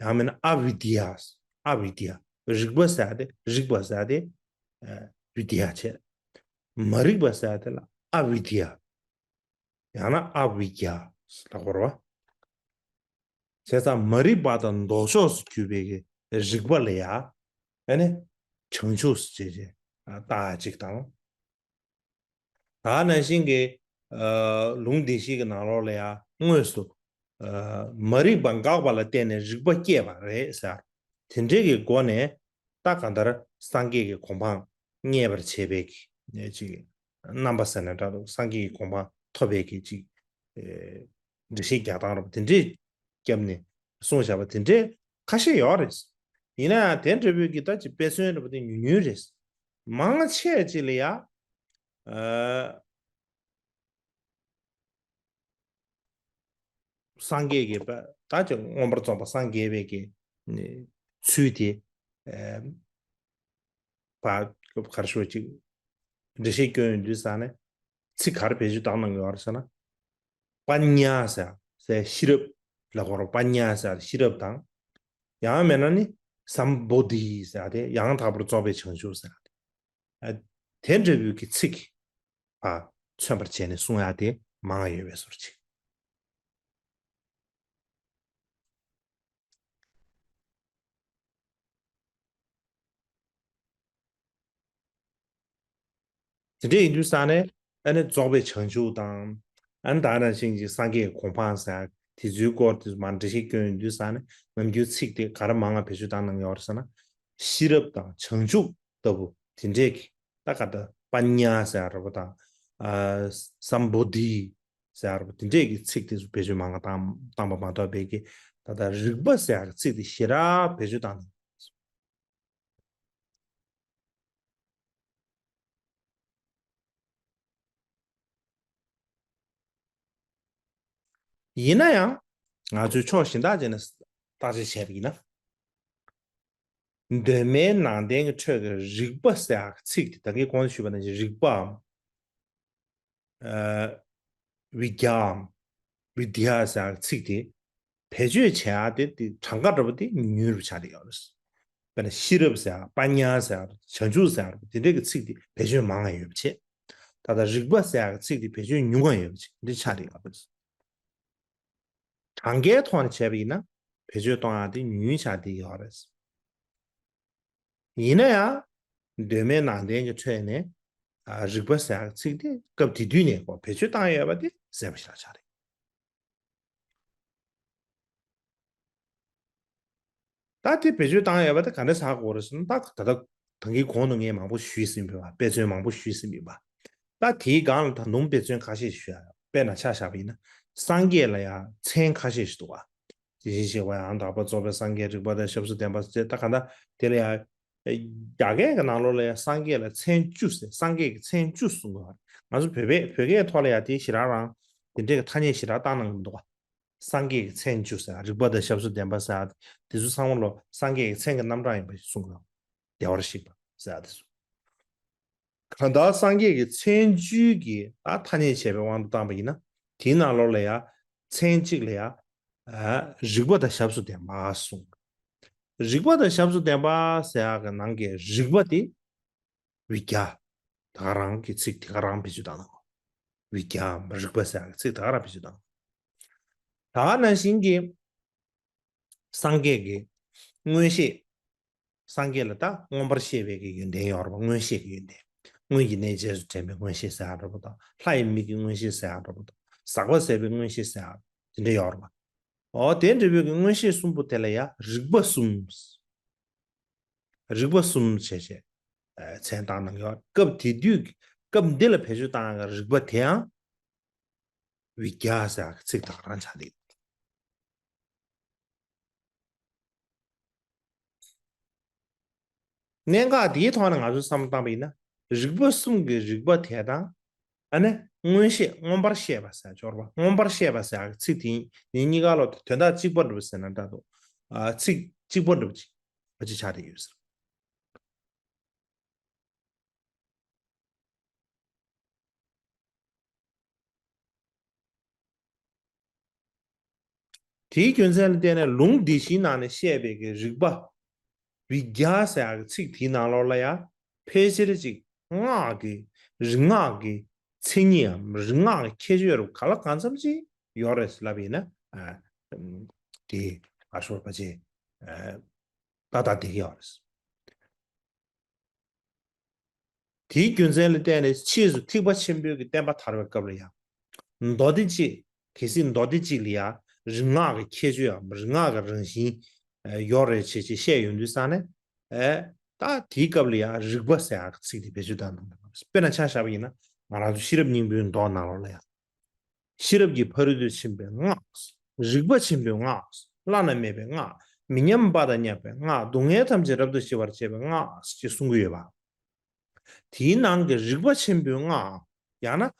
ཡང་མིན་ན་ཨ་བི་དྱ། ཨ་བི་དྱ། རིག་པ་ཟེར་ཏེ་རིག་པ་ཟེར་ཏེ་བི་དྱ་བྱས། མ་རིག་པ་ཟེར་ཏེ་ལ་ཨ་བི་དྱ། ཡང་ན་ཨ་བི་དྱ་ལ་གོ་ར་བ། བྱས་ཙང་མ་རིག་པ་དང་ལྡོག་ཕྱོགས་སུ་གྱུར་པའི་གི་རིག་པ་ལ་ཡང་ཨ་ནི་བྱང་ཆུབ་སུ་བྱེད་ཅེས་བཏགས་ཅིག་དང་། ད་ནང་བཞིན་གྱི་ལུང་སྡེ་བཞི་གི་ནང་ལོགས་ལ་ཡང་དངོས་སུ་མ་རིག་པ་འགག་པ་ལ་བརྟེན་ནས་རིག་པ་སྐྱེས་པ་རེད་ཟེར། དེ་འདྲའི་གི་སྒོ་ནས་ད་གང་ལྟར་སངས་རྒྱས་ཀྱི་གོ་འཕང་བརྙེས་པར་བྱེད་པའི་གི་ཅིག་རྣམ་པ་ཟེར་ན་འདྲ་འདུག་སངས་རྒྱས་ཀྱི་གོ་འཕང་ཐོབ་པའི་གི་ཅིག་ཨེ། འགྲེལ་བཤད་རྒྱག་སྟངས་རོབ་དེ་འདྲས་བརྒྱབ་ནས་གསུངས་བཞག་པ་དེ་འདྲས་ཁ་ཤས་ཡོད་རེད། ཡིན་ན་ཡང་དེ་འདྲ་བོའི་གི་ད་ཅིག་དཔེ་མཚོན་རོབ་དེ་ཉུང་ཉུང་རེད། མང་ཆེ་ཅིག་ལ་ཡ། ཨ། སངས་རྒྱས་ཀྱི་པ་ད་ཅིག་མངོན་པར་རྫོགས་པ་སངས་རྒྱས་པའི་གི་ཚུལ་དེ་ཨ། པ་གར་ཤོག་ཅིག་འགྲེལ་བཤད་སྐྱོན་ཡོང་དུས་ས་ནས་ཚིག་ག་རེ་བེད་སྤྱོད་བཏང་གནང་ཡོད་རེད་ཟེར་ན། པཉྱ་ཟེར་ཟེར་ཤེས་རབ་ལ་གོ་རོ་པཉྱ་ཟེར་ཤེས་རབ་དང་། ཡང་མེད་ན་ནི་སམ་བོ་དྷི་ཟེར་ཏེ་ཡང་དག་པར་རྫོགས་པའི་བྱང་ཆུབ་ཟེར་ཏེ། ཨ། དེ་འདྲ་བོའི་གི་ཚིག་ཕ་མཚོན་པར་བྱས་ནས་གསུང་ཡ་དེ་མང་ཡོད་པའི་བཟོ་འདྲ་ཅིག་དེ་འདྲ་ཡིན་དུས་ས་ནས་ཨ་ནི་རྫོགས་པའི་བྱང་ཆུབ་དང་། ཨ་ནི་ད་ནང་བཞིན་གྱི་སངས་རྒྱས་གོ་འཕང་ཟེར་དེ་ཚོའི་སྐོར་དེ་མར་འགྲེལ་བཤད་སྐྱོན་ཡོང་དུས་ས་ནས་ནམ་རྒྱུན་ཚིག་དེ་ག་རེ་མང་ང་བེད་སྤྱོད་བཏང་གནང་ཡོད་རེད་ཟེར་ན། ཤེས་རབ་དང་བྱང་ཆུབ་ལྟ་བུ་དེ་འདྲས་ཀྱི་ད་ག་ད་པ་ཉ་ཟེར་ར་བ་དང་། ཨ། སམ་བོ་དྷི་ཟེར་ར་བ་དེ་འདྲས་ཀྱི་ཚིག་དེ་ཚོ་བེད་སྤྱོད་མང་ང་བཏང་བཏང་པ་མ་གཏོགས་པའི་གི་ད་ལྟ་རིག་པ་ཟེར་ཡག་གི་ཚིག་དེ་ཞེ་དྲག་བེད་སྤྱོད་བཏང་གནང་། ཡིན་ན་ཡང་ང་ཚོས་ཕྱོགས་གཞན་དག་ཅིག་ནས་བརྟག་དཔྱད་བྱས་པ་ཡིན་ན། གདོད་མའི་ནང་བསྟན་གྱི་ཁྲོད་ཀྱི་རིག་པ་ཟེར་ཡག་གི་ཚིག་དེ་ད་གིན་གོང་དུ་ཞུས་པ་ནང་བཞིན་རིག་པའམ། ཨ། བི་དྱ་འམ། བི་དྱ་ཟེར་ཡག་གི་ཚིག་དེ། བེད་སྤྱོད་བྱེད་ཡག་དེ་དེ་གྲངས་ཀ་འདྲ་པོ་དེ་ཉུང་ཉུང་རུ་ཆགས་བསྡད་ཡོད་རེད། དཔེར་ན་ཤེས་རབ་ཟེར་ཡག་པ་ཉ་ཟེར་ཡག་བྱང་ཆུབ་ཟེར་ཡག་དེ་འདྲའི་གི་ཚིག་དེ་བེད་སྤྱོད་མང་ང་ཡོད་པ་བྱས། ད་ལྟ་རིག་པ་ཟེར་ཡག་གི་ཚིག་དེ་བེད་སྤྱོད་ཉུང་ང་ཡོད་པ་བྱས་འདི་ཆགས་བསྡད་ཡོད་རེད། གྲངས་ཀའི་ཐོག་ནས་བྱས་པ་ཡིན་ན་བེད་སྤྱོད་གཏོང་ཡག་དེ་ཉུང་ཉུང་ཆགས་བསྡད་ཡོད་རེད། ཡིན་ན་ཡང་གདོད་མའི་ནང་བསྟན་གྱི་ཁྲོད་ནས་ཨ། རིག་པ་ཟེར་ཡག་གི་ཚིག་དེ་སྐབས་དེ་དུས་ནས་ཀོ་བེད་སྤྱོད་བཏང་ཡོད་པ་དེ་གསལ་པོ་ཞེ་དྲག་ཆགས་རེད། ད་དེ་བེད་སྤྱོད་བཏང་ཡོད་པ་དེ་ག་འདྲ་ཆགས་ཀྱི་ཡོད་རེད་ཟེར་ན། ད་ད་ལྟ་ད་གིན་གོང་དུ་ངས་མང་པོ་ཞུས་ཟིན་པ། དཔེ་མཚོན་མང་པོ་ཞུས་ཟིན་པ། ད་དེའི་སྒང་ལ་ད་དུང་དཔེ་མཚོན་ཁ་ཤས་ཞུ་ཡ། དཔེར་ན་ཆ་བཞག་པ་ཡིན་ན་སངས་རྒྱས་ལ་ཡང་མཚན་ཁ་ཤས་ཤིག་འདུག་བ། དེ་བཞིན་གཤེགས་པ་ཡང་དག་པར་རྫོགས་པའི་སངས་རྒྱས། རིག་པ་དང་ཞབས་སུ་ལྡན་པ་ཟེར། ད་ག་ད་དེ་ལ་ཡང་རྒྱ་སྐད་ཀྱི་ནང་ལོགས་ལ་ཡང་སངས་རྒྱས་ལ་མཚན་བཅུ་ཟེར། སངས་རྒྱས་ཀྱི་མཚན་བཅུ་གསུངས་པ། ང་ཚོ་བོད་པའི་བོད་སྐད་ཐོག་ལ་ཡང་དེ་ཞེ་དྲག་རང་དེ་འདྲའི་ཐ་སྙད་ཞེ་དྲག་བཏགས་གནང་གི་མི་འདུག་བ། སངས་རྒྱས་ཀྱི་མཚན་བཅུ་ཟེར། རིག་པ་དང་ཞབས་སུ་ལྡན་པ་ཟེར། དེ་ཚོ་ཚང་མ་ལོ་སངས་རྒྱས་ཀྱི་མཚན་གྱི་རྣམ་གྲངས་ཡིན་པ་ཞིག་གསུངས་ཡོད། བདེ་བར་གཤེགས་པ་ཟེར་དེ་ཚོ། གང་ལྟར་སངས་རྒྱས་ཀྱི་མཚན་བཅུའི་གི་ད་ཐ་སྙད་བྱས་པའི་དབང་དུ་བཏང་པ་ཡིན་ན། དེའི་ནང་ལོགས་ལ་ཡང་མཚན་གཅིག་ལ་ཡང་ཨ། རིག་པ་དང་ཞབས་སུ་ལྡན་པ་གསུངས། རིག་པ་དང་ཞབས་སུ་ལྡན་པ་ཟེར་ཡག་གི་ནང་གི་རིག་པ་དེ་བི་དྱ། ད་ག་རང་གི་ཚིག་དེ་ག་རང་བེད་སྤྱོད་བཏང་ནོ། བི་དྱ་རིག་པ་ཟེར་ཡག་གི་ཚིག་ད་ག་རང་བེད་སྤྱོད་བཏང་། ད་ག་ནང་བཞིན་གྱི་སངས་རྒྱས་ཀྱི་མངོན་ཤེས། སངས་རྒྱས་ལ་ད་མངོན་པར་ཤེས་པའི་གི་ཡོན་ཏན་ཡོད་རེད་པ། མངོན་ཤེས་ཀྱི་ཡོན་ཏན། སྔོན་གྱི་གནས་རྗེས་སུ་དྲན་པའི་མངོན་ཤེས་ཟེར་ཡག་འདྲ་པོ་དང་། ལྷ་ཡི་མིག་གི་མངོན་ཤེས་ཟེར་ཡག་འདྲ་པོ་དང་། ཟག་པ་ཟད་པའི་མངོན་ཤེས་ཟེར་ཡག་དེ་འདྲ་ཡོད་རེད་པ། འོ་དེ་འདྲ་བོའི་གི་མངོན་ཤེས་གསུམ་པོ་དེ་ལ་ཡང་རིག་པ་གསུམ། རིག་པ་གསུམ་བྱས་བྱས་མཚན་བཏགས་གནང་ཡོད། སྐབས་དེ་དུས་ཀྱི་སྐབས་འདི་ལ་བེད་སྤྱོད་བཏང་ཡག་གི་རིག་པ་དེའང་བི་དྱ་ཟེར་ཡག་གི་ཚིག་དེ་ག་རང་ཆགས་བསྡད་ཡོད། གནད་འགག་འདིའི་ཐོག་ནས་ང་ཚོས་བསམ་བློ་བཏང་པ་ཡིན་ན། རིག་པ་གསུམ་གྱི་རིག་པ་དེ་དང་། ཨ་ནི་མངོན་ཤེས། མངོན་པར་ཤེས་པ་ཟེར་ཡག་ཅོག་ར་པ། མངོན་པར་ཤེས་པ་ཟེར་ཡག་གི་ཚིག་དེ་གཉིས་ཀ་ལོ་དོན་དག་གཅིག་པ་འདྲ་པོ་ཟེར་ན་འདྲ་འདུག་ཨ། ཚིག་གཅིག་པ་འདྲ་པོ་ཅིག་ཨ་ཅིག་ཆགས་བསྡད་ཡོད་ཟེར། དེའི་རྒྱུ་མཚན་ལ་བརྟེན་ནས་ལུང་འདི་བཞིའི་ནང་ནས་བཤད་པའི་གི་རིག་པ། བི་དྱ་ཟེར་ཡག་གི་ཚིག་དེའི་ནང་ལོགས་ལ་ཡང་ཕལ་ཆེར་ཅིག་སྔགས་ཀྱི་རིག་སྔགས་ཀྱི་མཚན་ཉིད་ཡང་རིག་སྔགས་ཀྱི་ཁྱད་ཆོས་རུ་ག་ལ་གང་འཚམ་ཅིག་ཡོད་རེད་ལབ་ཡིན་ན། ཨ། དེ་ཨ་ཤོར་པ་ཅེ། ཨ། ཏག་ཏག་བསྡད་ཀྱི་ཡོད་རེད། དེའི་རྒྱུ་མཚན་ལ་བརྟེན་ནས་ཕྱིས་སུ་ཐེག་པ་ཆེན་པོའི་གི་བསྟན་པ་དར་བའི་སྐབས་ལ་ཡང་། མདོ་སྡེ་གཅིག་གལ་སྲིད་མདོ་སྡེ་གཅིག་ལ་ཡང་རིག་སྔགས་ཀྱི་ཁྱད་ཆོས་ཡང་རིག་སྔགས་ཀྱི་རང་བཞིན་ཡོད་རེད་ཅེས་ཅེས་བཤད་ཡོང་དུས་ཙང་ནས། ཨེ། ད་དེའི་སྐབས་ལ་ཡང་རིག་པ་ཟེར་ཡག་གི་ཚིག་དེ་བེད་སྤྱོད་བཏང་གནང་། དཔེར་ན་ཆ་བཞག་པ་ཡིན་ན། ང་རང་ཚོ་ཤེས་རབ་སྙིང་པོའི་མདོ་ནང་ལོགས་ལ་ཡང་། ཤེས་རབ་ཀྱི་ཕ་རོལ་ཏུ་ཕྱིན་པའི་སྔགས། རིག་པ་ཆེན་པོའི་སྔགས། བླ་ན་མེད་པའི་སྔགས། མི་མཉམ་པ་དང་མཉམ་པའི་སྔགས། སྡུག་བསྔལ་ཐམས་ཅད་རབ་ཏུ་ཞི་བར་བྱེད་པའི་སྔགས་ཅེས་གསུང་གི་ཡོད་པ། དེའི་ནང་གི་རིག་པ་ཆེན་པོའི་སྔགས། ཡང་ན།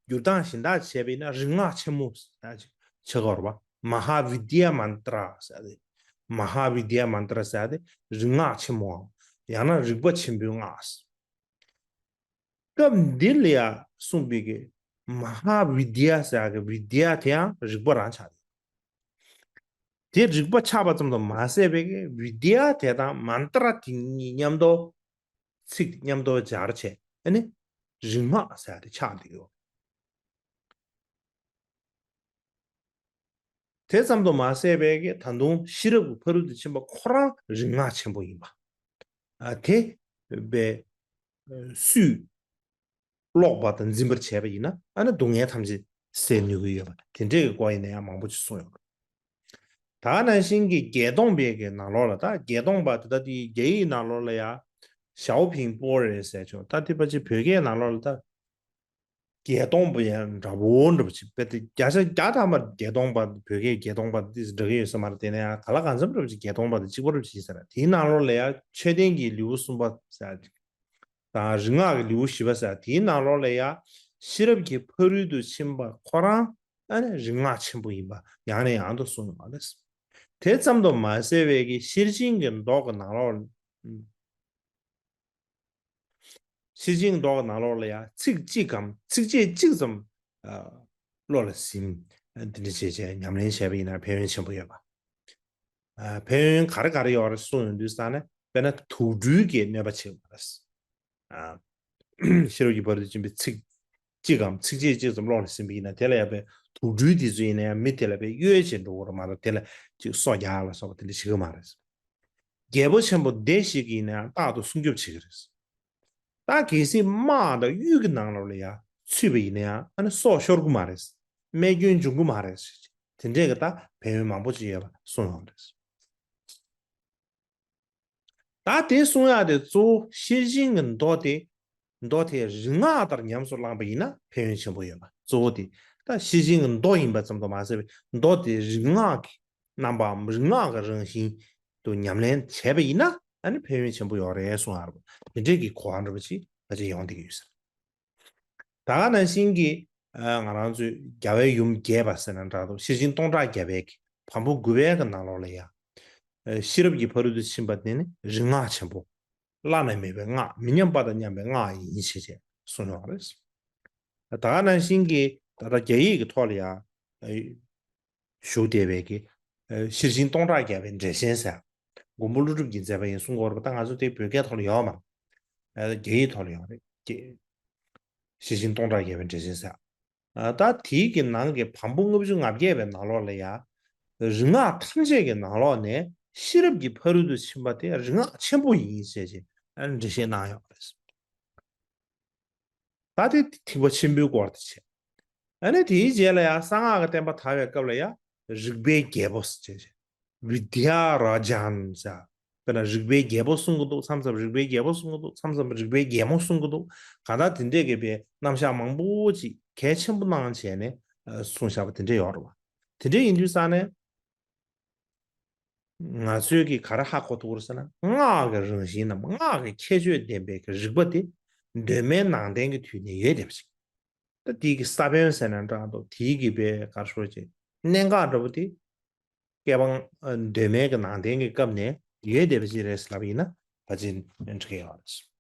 འགྱུར་སྟངས་གཞན་དག་བྱས་པ་ཡིན་ན་རིག་སྔགས་ཆེན་མོ་ཟེར་ཡ་ཅིག་ཆགས་ཀྱི་ཡོད་རེད་པ། མ་ཧཱ་བི་དྱ་མནྟྲ་ཟེར་ཡ་དེ། མ་ཧཱ་བི་དྱ་མནྟྲ་ཟེར་ཡ་དེ་རིག་སྔགས་ཆེན་མོའམ། ཡང་ན་རིག་པ་ཆེན་པོའི་སྔགས། སྐབས་འདི་ལ་ཡང་གསུངས་པའི་གི་མ་ཧཱ་བི་དྱ་ཟེར་ཡ་གི་བི་དྱ་དེ་ཡང་རིག་པ་རང་ཆགས་ཡོད། དེ་རིག་པ་ཆགས་པ་ཙམ་དུ་མ་ཟད་པའི་གི་བི་དྱ་དེ་དང་མནྟྲ་དེ་གཉིས་མཉམ་དུ། ཚིག་མཉམ་དུ་སྦྱར་བྱས་ཨ་ནི་རིག་སྔགས་ཟེར་ཡ་དེ་ཆགས་བསྡད་ཡོད། དེ་ཙམ་དུ་མ་ཟད་པའི་གི་ད་དུང་ཤེས་རབ་ཀྱི་ཕ་རོལ་ཏུ་ཕྱིན་པ་ཁོ་རང་རིག་སྔགས་ཆེན་པོ་ཡིན་པ། ཨ་དེ་བས་སུས་ཀློག་པ་དང་འཛིན་པར་བྱས་པ་ཡིན་ན་ཨ་ནི་སྡུག་བསྔལ་ཐམས་ཅད་སེལ་ནུས་ཀྱི་ཡོད་པ་དེ་འདྲའི་གི་སྐོར་ཡིན་ན་ཡང་མང་པོ་ཅིག་གསུངས་ཡོད། ད་ག་ནང་བཞིན་གྱི་བརྒྱད་སྟོང་པའི་གི་ནང་ལོགས་ལ། ད་བརྒྱད་སྟོང་པ་དེ་ད་དེ་རྒྱ་ཡིག་ནང་ལོགས་ལ་ཡང་ཞའོ་ཕིང་པོ་རེད་ཟེར་ཆོག་ད་དེ་ཕལ་ཆེར་བོད་སྐད་ནང་ལོགས་ལ་ད་བརྒྱད་སྟོང་པ་ཡང་འདྲ་བོ་འདྲ་བོ་ཅིག་དཔེ་དེ་བརྒྱ་ཆ་བརྒྱ་ཐམ་པ་བརྒྱད་སྟོང་པ་བོད་སྐད་བརྒྱད་སྟོང་པ་དེ་འདྲ་གི་ཡོད་ས་མ་རེད། དེ་ནས་ཡང་ག་ལ་གང་འཚམ་འདྲ་བོ་ཅིག་བརྒྱད་སྟོང་པ་དེ་གཅིག་པ་འདྲ་བོ་ཅིག་ཡིན་ས་རེད། དེའི་ནང་ལོགས་ལ་ཡང་མཆོད་རྟེན་གྱི་ལེའུ་གསུམ་པ་ཟེར་ཅིག་དང་རིག་སྔགས་ཀྱི་ལེའུ་བཞི་པ་ཟེར་དེའི་ནང་ལོགས་ལ་ཡང་ཤེས་རབ་ཀྱི་ཕ་རོལ་ཏུ་ཕྱིན་པ་ཁོ་རང་ཨ་ནི་རིག་སྔགས་ཆེན་པོ་ཡིན་པ་ཡང་ནས་ཡང་དུ་གསུངས་ཡོད་པ་རེད། དེ་ཙམ་དུ་མ་ཟད་པའི་གི་ཤེར་ཕྱིན་གྱི་མདོ་གི་ནང་ལོགས། ཤེར་ཕྱིན་གྱི་མདོ་གི་ནང་ལོགས་ལ་ཡང་ཚིག་གཅིག་གམ་ཚིགས་བཅད་གཅིག་ཙམ་ཨ་བློ་ལ་ཟིན། འདི་འདྲ་བྱས་བྱས་ཉམས་ལེན་བྱས་པ་ཡིན་ན་ཕན་ཡོན་ཆེན་པོ་ཡོད་པ། ཨ་ཕན་ཡོན་ག་རེ་ག་རེ་ཡོད་རེད་གསུངས་ཡོང་དུས་ཙང་ནས་དཔེར་ན་དུག་སྦྲུལ་གྱི་གནོད་པ་བྱེད་པ་རེད། ཨ་ཤེས་རབ་ཀྱི་བར་དུ་ཕྱིན་པའི་ཚིག་གཅིག་གམ་ཚིགས་བཅད་གཅིག་ཙམ་ཀློག་ལ་ཟིན་པ་ཡིན་ན་དེ་ལ་ཡང་དཔེ་དུག་སྦྲུལ་དེ་ཚོ་ཡིན་ན་ཡང་མི་དེ་ལ་དཔེ་གཡོལ་བྱེད་འགྲོ་གི་རེད་མ་གཏོགས་དེ་ལ་ཅིག་སོ་རྒྱག་ལ་སོགས་པ་དེ་འདྲ་བྱེད་ཀྱི་མ་རེད། རྒྱལ་པོ་ཆེན་པོ་སྡེ་བཞི་གི་ཡིན་ན་ཡང་རྟག་ཏུ་སྲུང་སྐྱོབ་བྱེད་ཀྱི་རེད། ད་གལ་སྲིད་དམག་དང་གཡུལ་གྱི་ནང་ལོགས་ལ་ཡང་ཚུད་པ་ཡིན་ན་ཡང་ཨ་ནི་སྲོག་ཤོར་གྱི་མ་རེད། རྨས་སྐྱོན་འབྱུང་གི་མ་རེད། དེ་འདྲས་ཀྱི་ད་ཕན་ཡོན་མང་པོ་ཅིག་ཡོད་པ་གསུངས་ཡོད་རེད། ད་དེ་གསུང་ཡག་དེ་གཙོ་བོ་ཤེར་ཕྱིན་གྱི་མདོ་དེ། མདོ་དེ་རིག་སྔགས་ལྟར་ཉམས་སུ་བླངས་པ་ཡིན་ན་ཕན་ཡོན་ཆེན་པོ་ཡོད་པ་གཙོ་བོ་དེ། ད་ཤེར་ཕྱིན་གྱི་མདོ་ཡིན་པ་ཙམ་དུ་མ་ཟད་པའི་མདོ་དེ་རིག་སྔགས་ཀྱི་རྣམ་པའམ་རིག་སྔགས་ཀྱི་རང་བཞིན་དུ་ཉམས་ལེན་བྱས་པ་ཡིན་ན་ཨ་ནི་ཕན་ཡོན་ཆེན་པོ་ཡོད་རེད་གསུང་ཡག་རེད། དེ་འདྲས་ཀྱི་གོ་བ་འདྲ་པོ་ཅིག་ཕལ་ཆེར་ཡོང་བསྡད་ཀྱི་ཡོད་ས་རེད། ད་ག་ནང་བཞིན་གྱི་ང་རང་ཚོའི་རྒྱལ་བའི་ཡུམ་རྒྱས་པ་ཟེར་ན་འདྲ་འདུག་ཤེར་ཕྱིན་སྟོང་ཕྲག་བརྒྱ་པའི་གི་བམ་པོ་དགུ་པའི་གི་ནང་ལོགས་ལ་ཡང་། ཤེས་རབ་ཀྱི་ཕ་རོལ་ཏུ་ཕྱིན་པ་དེ་ནི་རིག་སྔགས་ཆེན་པོ། བླ་ན་མེད་པའི་སྔགས་མི་མཉམ་པ་དང་མཉམ་པའི་སྔགས་ཡིན་ཞེས་བྱས་གསུངས་ཡོད་རེད། ད་ག་ནང་བཞིན་གྱི་ད་ལྟ་རྒྱ་ཡིག་གི་ཐོག་ལ་ཡང་ཞུགས་བསྡད་པའི་གི་ཤེར་ཕྱིན་སྟོང་ཕྲག་བརྒྱ་པའི་འགྲེལ་ཆེན་ཟེར། མགོན་པོ་ཀླུ་སྒྲུབ་ཀྱི་མཛད་པ་ཡིན་གསུང་གི་ཡོད་རེད་པ། ད་ང་ཚོ་དེ་བོད་སྐད་ཐོག་ལ་ཡོད་མ་རེད། རྒྱ་ཡིག་ཐོག་ལ་ཡོད་རེད། ཤེར་ཕྱིན་སྟོང་ཕྲག་བརྒྱ་པའི་འགྲེལ་ཆེན་ཟེར། ད་དེའི་གི་ནང་གི་བམ་པོ་ལྔ་བཅུ་ང་བརྒྱད་པའི་ནང་ལོགས་ལ་ཡང་། རིག་སྔགས་ཐམས་ཅད་ཀྱི་ནང་ལོགས་ནས་ཤེས་རབ་ཀྱི་ཕ་རོལ་ཏུ་ཕྱིན་པ་དེ་རིག་སྔགས་ཆེན་པོ་ཡིན་ཞེས་བྱས་འགྲེལ་བཤད་གནང་ཡོད་པ་རེད། ད་དེ་ཐེག་པ་ཆེན་པོའི་སྐོར་དེ་བྱས། ཨ་ནི་དེའི་རྗེས་ལ་ཡང་གསང་སྔགས་ཀྱི་བསྟན་པ་དར་བའི་སྐབས་ལ་ཡང་རིག་པའི་རྒྱལ་པོ་ཟེར་བྱས། བི་དྱ་རཱ་ཛཱན་ཟེར། དཔེར་ན་རིག་པའི་རྒྱལ་པོ་གསུང་གི་འདུག་མཚམས་མཚམས་རིག་པའི་རྒྱལ་པོ་གསུང་གི་འདུག་མཚམས་མཚམས་རིག་པའི་རྒྱལ་མོ་གསུང་གི་འདུག་གང་ལྟར་དེ་འདྲས་ཀྱི་པའི་རྣམ་གཞག་མང་པོ་ཅིག་གལ་ཆེན་པོ་གནང་བྱས་ནས་གསུངས་བཞག་པ་དེ་འདྲས་ཡོད་རེད་བ། དེ་འདྲས་ཡིན་དུས་ཙང་ནས་ང་ཚོས་ཀྱི་ག་རེ་ཧ་གོ་ཐུབ་ཀྱི་རེད་ཟེར་ན་སྔགས་ཀྱི་རང་བཞིན་ནམ་སྔགས་ཀྱི་ཁྱད་ཆོས་ལྡན་པའི་གི་རིག་པ་དེ་གདོད་མའི་ནང་བསྟན་གྱི་དུས་ནས་ཡོད་བསྡད་པ་ཅིག་ད་དེའི་གི་ས་བོན་ཟེར་ན་འདྲ་འདུག་དེའི་གི་པའི་ག་རེ་ཞུ་དགོས་རེད། གནད་འགག་འདྲ་པོ་དེ། སྐལ་བ་གདོད་མའི་གི་ནང་བསྟན་གྱི་སྐབས་ནས་ཡོད་བསྡད་པ་ཅིག་རེད་ཟེར་ལབ་པ་ཡིན་ན་ཕལ་ཆེར་འགྲིག་གི་ཡོད་རེད།